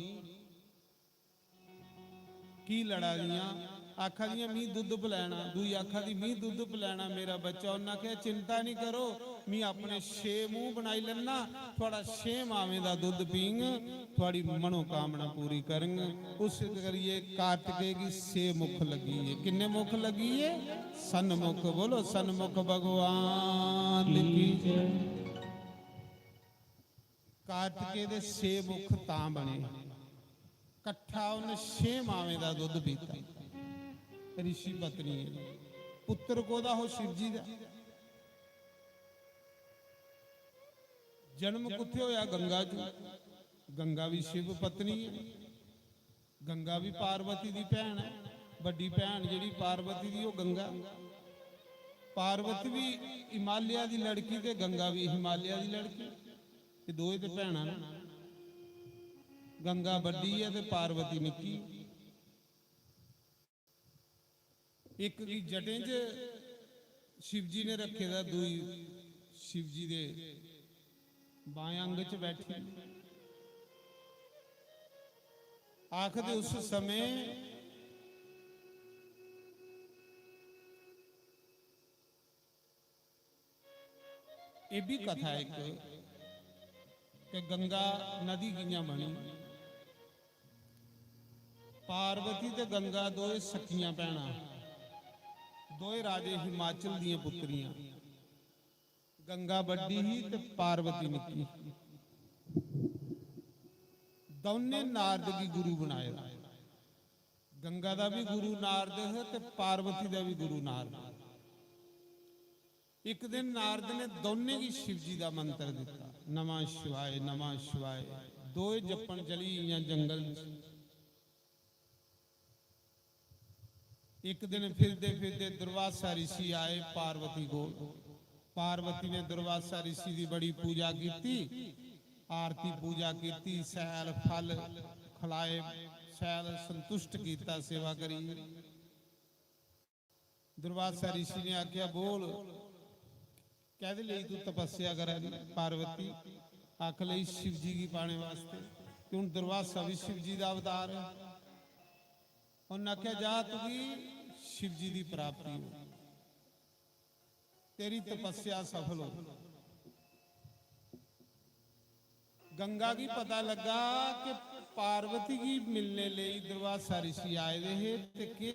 की लड़ा दियां? आखा दियां, "मी दुद्ध पलैना।" दूई आखा दी, "मी दुद्ध पलैना मेरा बच्चा।" उन्नै आखेआ, "चिंता निं करो, मी अपने छे मूंह बनाई लैना, थुआढ़ा छे मावें दा दुद्ध पींग, थुआढ़ी मनोकामना पूरी करंग।" उस करियै कार्तिकेय गी छे मुख लग्गी गे। किन्ने मुख लग्गी गे? सन्मुख। बोलो, सन्मुख भगवान की। कार्तिकेय दे छे मुख तां बने, कट्ठा उन्न छे मावें दा दुद्ध पीता। ऋषि पत्नी ऐ। पुत्तर कोह्दा हो? शिव जी दा। जन्म कुत्थै होया? गंगा च। गंगा भी शिव पत्नी ऐ। गंगा भी पार्वती दी भैन ऐ। बड्डी भैन जेह्ड़ी पार्वती दी, ओह् गंगा। पार्वती भी हिमालय दी लड़की ते गंगा भी हिमालय दी लड़की। एह् दोए ते भैनां न। गंगा बड्डी ऐ ते पार्वती निक्की। इक गी जटें च शिव जी ने रखे दा, दूई शिव जी दे बाएं अंग च बैठी। आखदे उस समें एह् बी कथा इक कि गंगा नदी कि'यां बनी। पार्वती ते गंगा दोए सक्कियां भैनां, दोए राजे हिमाचल दियां पुत्तरियां। गंगा बड्डी ही ते पार्वती निक्की। दौनें नारद गी गुरु बनाए दा। गंगा दा भी गुरु नारद है ते पार्वती दा भी गुरु नारद। एक दिन नारद ने दौनें गी शिव जी दा मंत्र दिता, "नमः शिवाय, नमः शिवाय।" दोए जपन चली गेइयां जंगल च। एक दिन फिरदे फिरदे दुर्वासा ऋषि आए पार्वती कोल। पार्वती ने दुर्वासा ऋषि दी बड़ी पूजा कीती, आरती पूजा कीती, सैल फल खलाए, सैल संतुष्ट कीता सेवा करी। दुर्वासा ऋषि ने आख्या, "बोल, कैदे लेई तू तपस्या करा दी पार्वती?" आख लई, "शिव जी गी पाने वास्ते।" ते हुन दुर्वासा भी शिव जी दा अवतार है। उन्नै आखेआ, "जा, तुगी शिव जी दी प्राप्ति हो, तेरी तपस्या सफल हो।" गंगा गी पता लगा कि पार्वती गी मिलने लेई दुर्वासा ऋषि आए दे हे ते केह्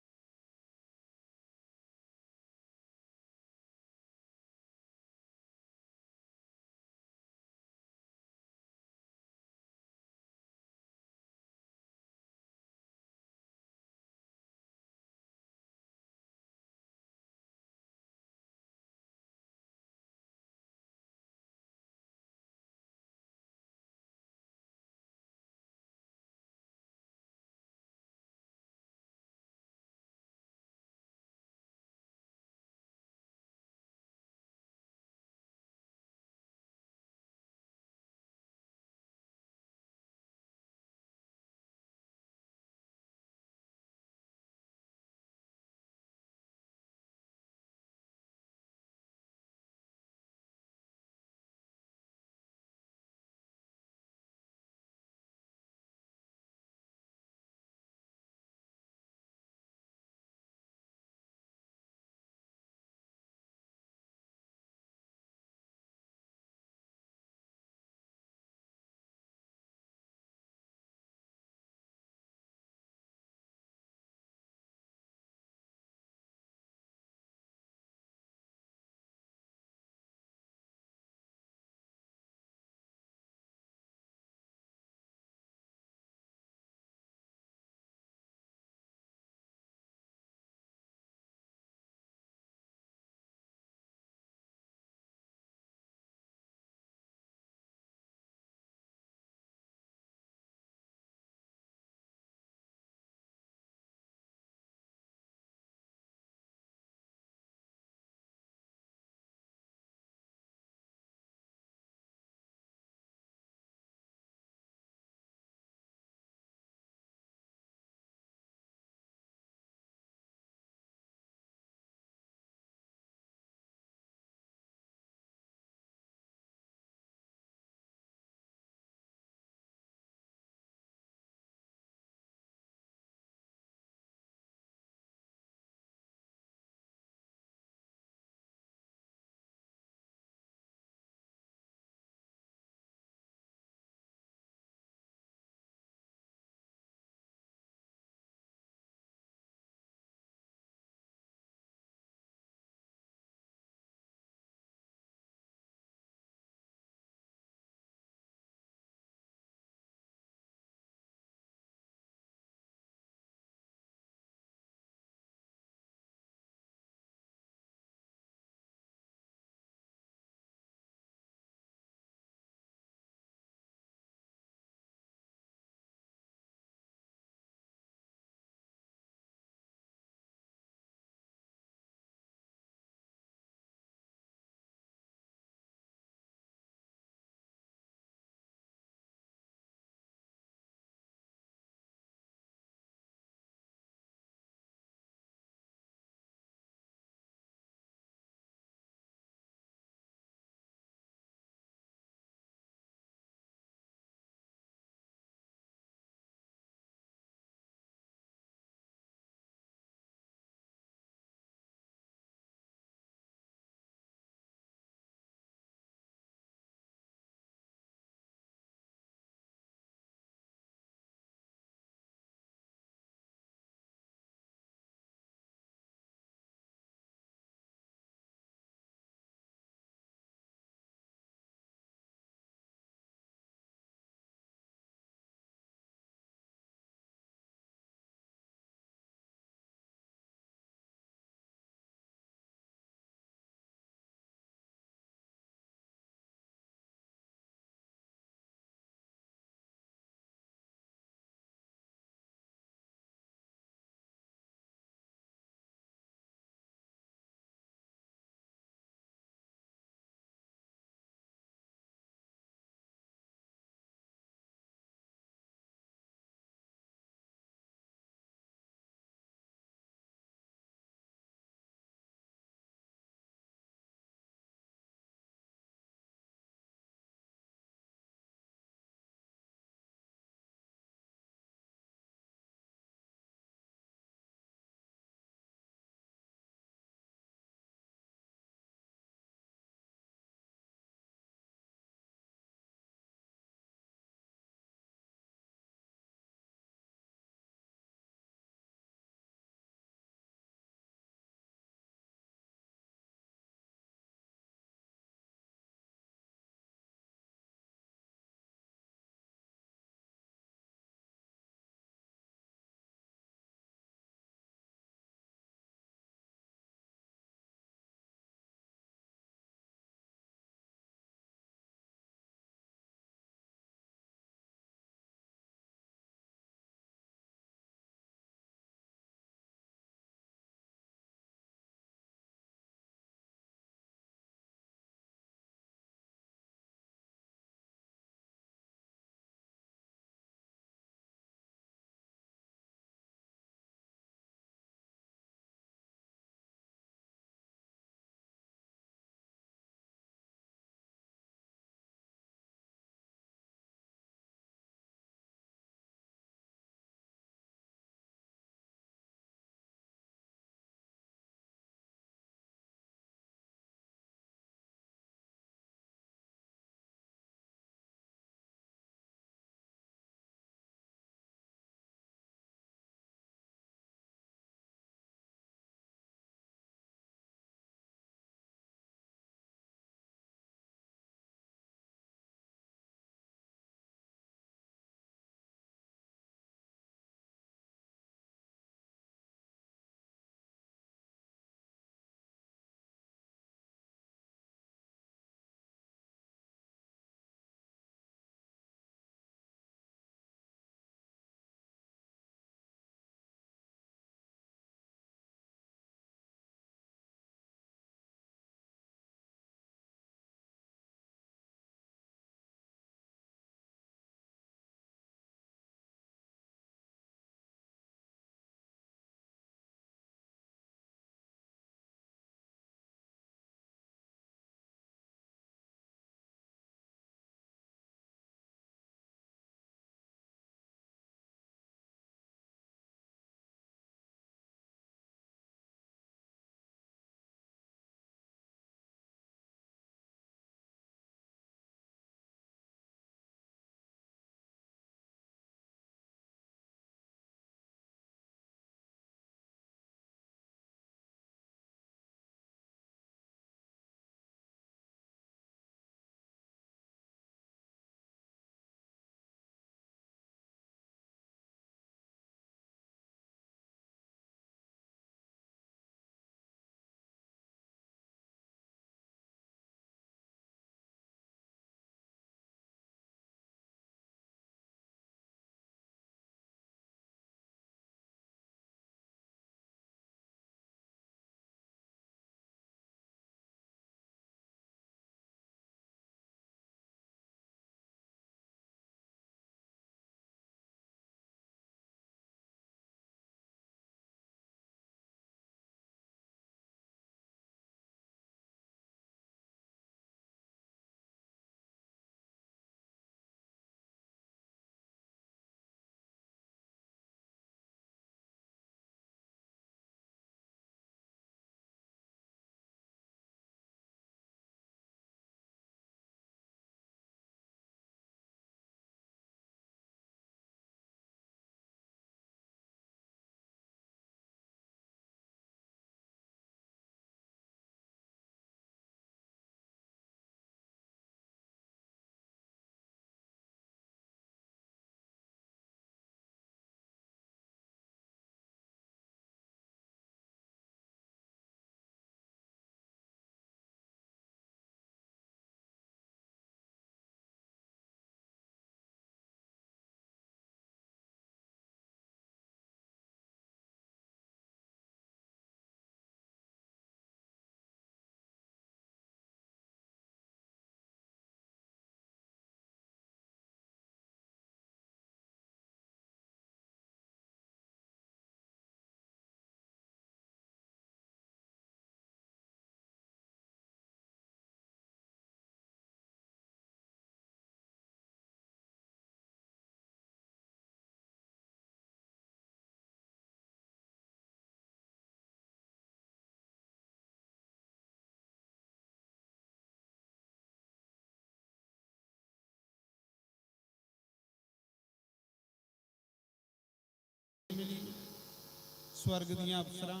स्वर्ग दियां अफसरां,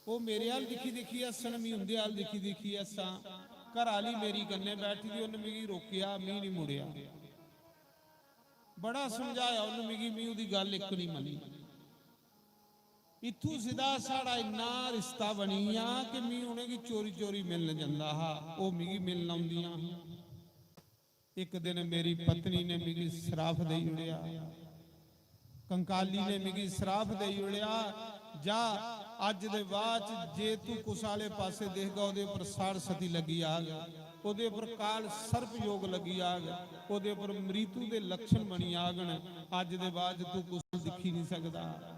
ओह् मेरे अल दिक्खी दिक्खी हस्सन, मी उं'दे अल दिक्खी दिक्खी हस्सां। घर आह्ली मेरी कन्नै बैठी दी, उन्न मिगी रोकेआ, मी निं मुड़ेआ। बड़ा समझाया उन्न मिगी, मी ओह्दी गल्ल इक निं मन्नी। इत्थूं सिद्धा साढ़ा इन्ना रिश्ता बनी गेआ कि मी उ'नेंगी चोरी चोरी मिलन जंदा हा, ओह् मिगी मिलन औंदियां हियां। इक दिन मेरी पत्नी ने मिगी श्राप देई ओड़ेआ, कंकाली ने मिगी श्राप देई ओड़ेआ, "जा, अज्ज दे बाद च जे तू कुसै आह्ले पासै दिखगा, ओह्दे उप्पर साढ़ सती लग्गी जाग, ओह्दे उप्पर काल सर्प योग लग्गी जाग, ओह्दे उप्पर मृत्यु दे लक्षण बनी जागन। अज्ज दे बाद च तू कुसै दिक्खी निं सकदा।"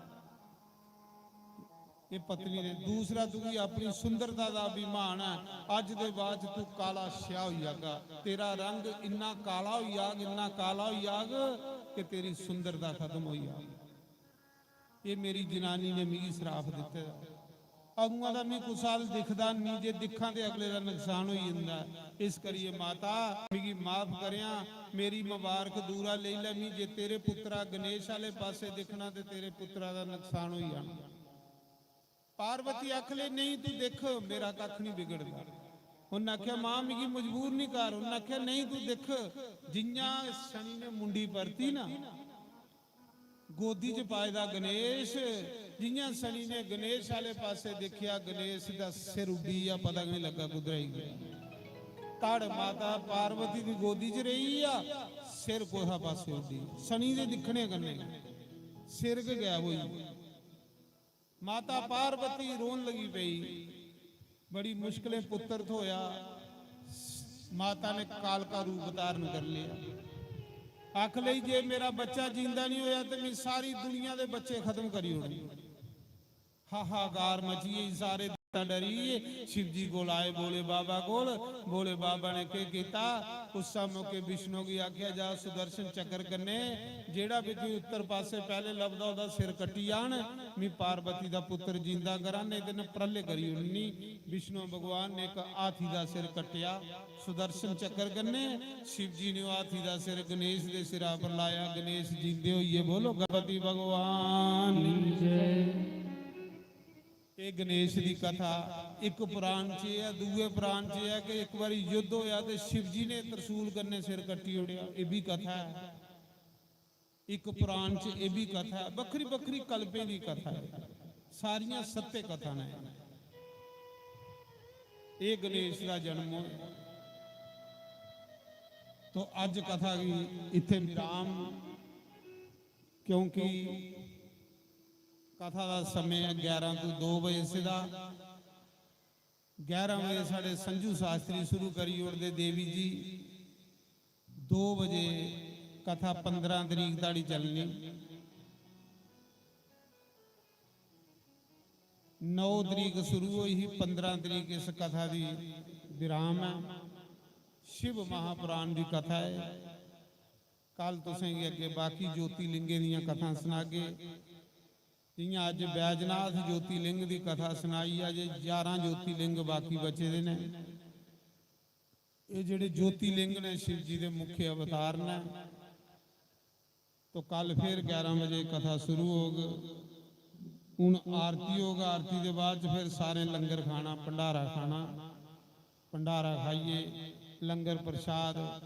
ये पत्नी ने। दूसरा, तुगी अपनी सुंदरता दा अभिमान है, अज्ज दे बाद च तू काला स्याह होई जागा, तेरा रंग इन्ना काला होई जाग, इन्ना काला होई जाग कि तेरी सुंदरता खत्म होई जाग। ये मेरी जनानी ने मिगी श्राप दित्ते दा। अगुआं दा मी कुसै अल दिखदा निं, जे दिक्खां ते अगले दा नुकसान होई जंदा ऐ। इस करियै माता, मिगी माफ करेआं, मेरी मुबारक दूरा लेई लै, मी जे तेरे पुत्तरा गणेश आह्ले पासै दिक्खना ते तेरे पुत्तरा दा नुकसान होई जाना। पार्वती आख ले, "नेईं, तू दिक्ख, मेरा कक्ख निं बिगड़दा।" उन्न आखेआ, "मां, मिगी मजबूर निं कर।" उन्न आखेआ, "नेईं, तू दिक्ख, जि'यां शनि ने मुंडी परती ना, गोदी च पाए दा गणेश, जि'यां शनि ने गणेश आह्ले पासै दिक्खेआ, गणेश दा सिर उड्डी गेआ, पता गै निं लग्गा कुद्धर आई गेआ। धड़ माता पार्वती दी गोदी च रेही गेआ, सिर कुसा पासै उड्डी गेआ। शनि दे दिक्खने कन्नै सिर गै गायब होई गेआ।" माता पार्वती रोन लगी पेई। बड़ी मुश्कलें पुत्र थ्होया। माता ने कालका रूप धारण कर लिया। आख लेई, "जे मेरा बच्चा जींदा नहीं होया ते मैं सारी दुनिया दे बच्चे खत्म करी ओड़ने।" हाहाकार मची गई, सारे देवता डरी गे। शिव जी कोल आए, भोले बाबा कोल। भोले बाबा ने केह् कीता? उस मौके विष्णु गी आखेआ, "जा सुदर्शन चक्कर कन्नै जेह्ड़ा बी तुगी उत्तर पासै पैह्ले लभदा ओह्दा सिर कट्टी आन, मी पार्वती दा पुत्तर जींदा करां, नेईं ते इ'न्न प्रलय करी ओड़नी।" विष्णु भगवान ने इक हाथी दा सिर कट्टेआ सुदर्शन चक्कर कन्नै। शिव जी ने ओह् हाथी दा सिर गणेश दे सिरा पर लाया। गणेश जींदे होइयै बोलो, गणपति भगवान की जय। एह् गणेश दी कथा इक पुराण च एह् ऐ, दूए पुराण च एह् ऐ कि इक बारी युद्ध होया ते शिव जी ने त्रसूल कन्नै सिर कट्टी ओड़ेआ। एह् बी कथा ऐ। इक पुराण च एह् बी कथा ऐ, बक्खरी-बक्खरी कल्पें दी कथा ऐ, सारियां सत्य कथा न। एह् गणेश दा जन्म होया। तो अज्ज कथा गी इत्थै विराम, क्योंकि कथा दा समें ऐ ग्यारह तों दो बजे सिद्धा। ग्यारह बजे साढ़े संजू शास्त्री शुरू करी ओड़दे देवी जी, दो बजे कथा पंदरां तरीक धोड़ी चलनी। नौ तरीक शुरू होई ही, पंदरां तरीक इस कथा दी विराम ऐ। शिव महापुराण दी कथा ऐ। कल तुसें गी अग्गें बाकी ज्योतिलिंगें दियां कथां सनागे। जि'यां अज्ज बैजनाथ ज्योतिलिंग दी कथा सनाई, अज्ज ञारां ज्योतिलिंग बाकी बचे दे न। एह् जेह्ड़े ज्योतिलिंग न, शिव जी दे मुख्य अवतार न। तो कल फिर ग्यारह बजे कथा शुरू होग। हून आरती होग, आरती दे बाद च फिर सारें लंगर खाना, भंडारा खाना। भंडारा खाइयै लंगर प्रसाद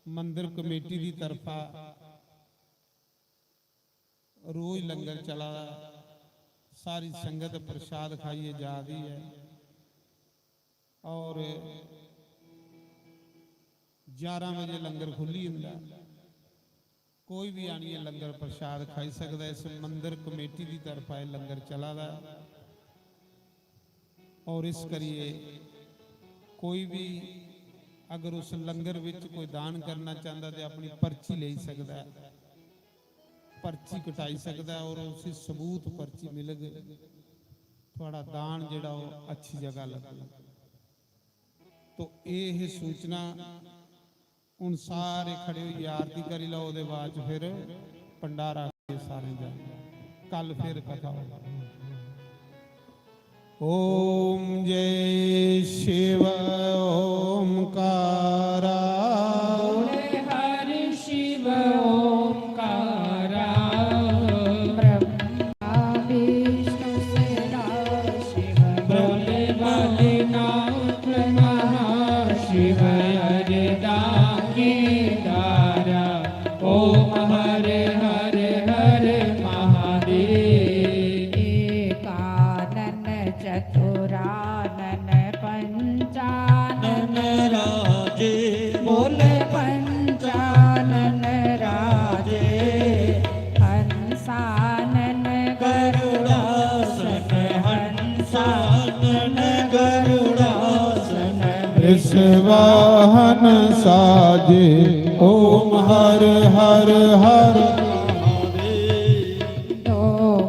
मंदर कमेटी दी तरफा रोज लंगर चला दा, सारी संगत प्रसाद खाइयै जा दी ऐ। और ग्यारह बजे लंगर खुल्ली जंदा ऐ, कोई भी आनियै लंगर प्रसाद खाई सकदा ऐ। इस मंदर कमेटी दी तरफा एह् लंगर चला दा ऐ। और इस करियै कोई भी अगर उस लंगर विच कोई दान करना चांह्दा ते अपनी पर्ची लेई सकदा ऐ, पर्ची कटाई सकदा ऐ और उसी सबूत पर्ची मिलग, थुआढ़ा दान जेह्ड़ा ओह् अच्छी जगह लग्गग। तो एह् ही सूचना। हून सारे खड़े होइयै आरती करी लैओ, ओह्दे बाद च फिर भंडारा करियै सारें जाना। कल फिर कथा होग। ओम जय शिव ओंकारा। बोले हरि शिव ओंकारा। ब्रह्मा वाहन साजे। ओम हर हर हर। दो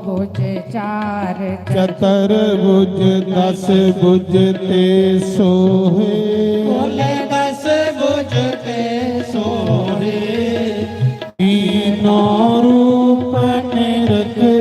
भुज चार चतुर्भुज दस भुज ते सोहे। कुल दस भुज ते सोहे। तीनों रूप निरख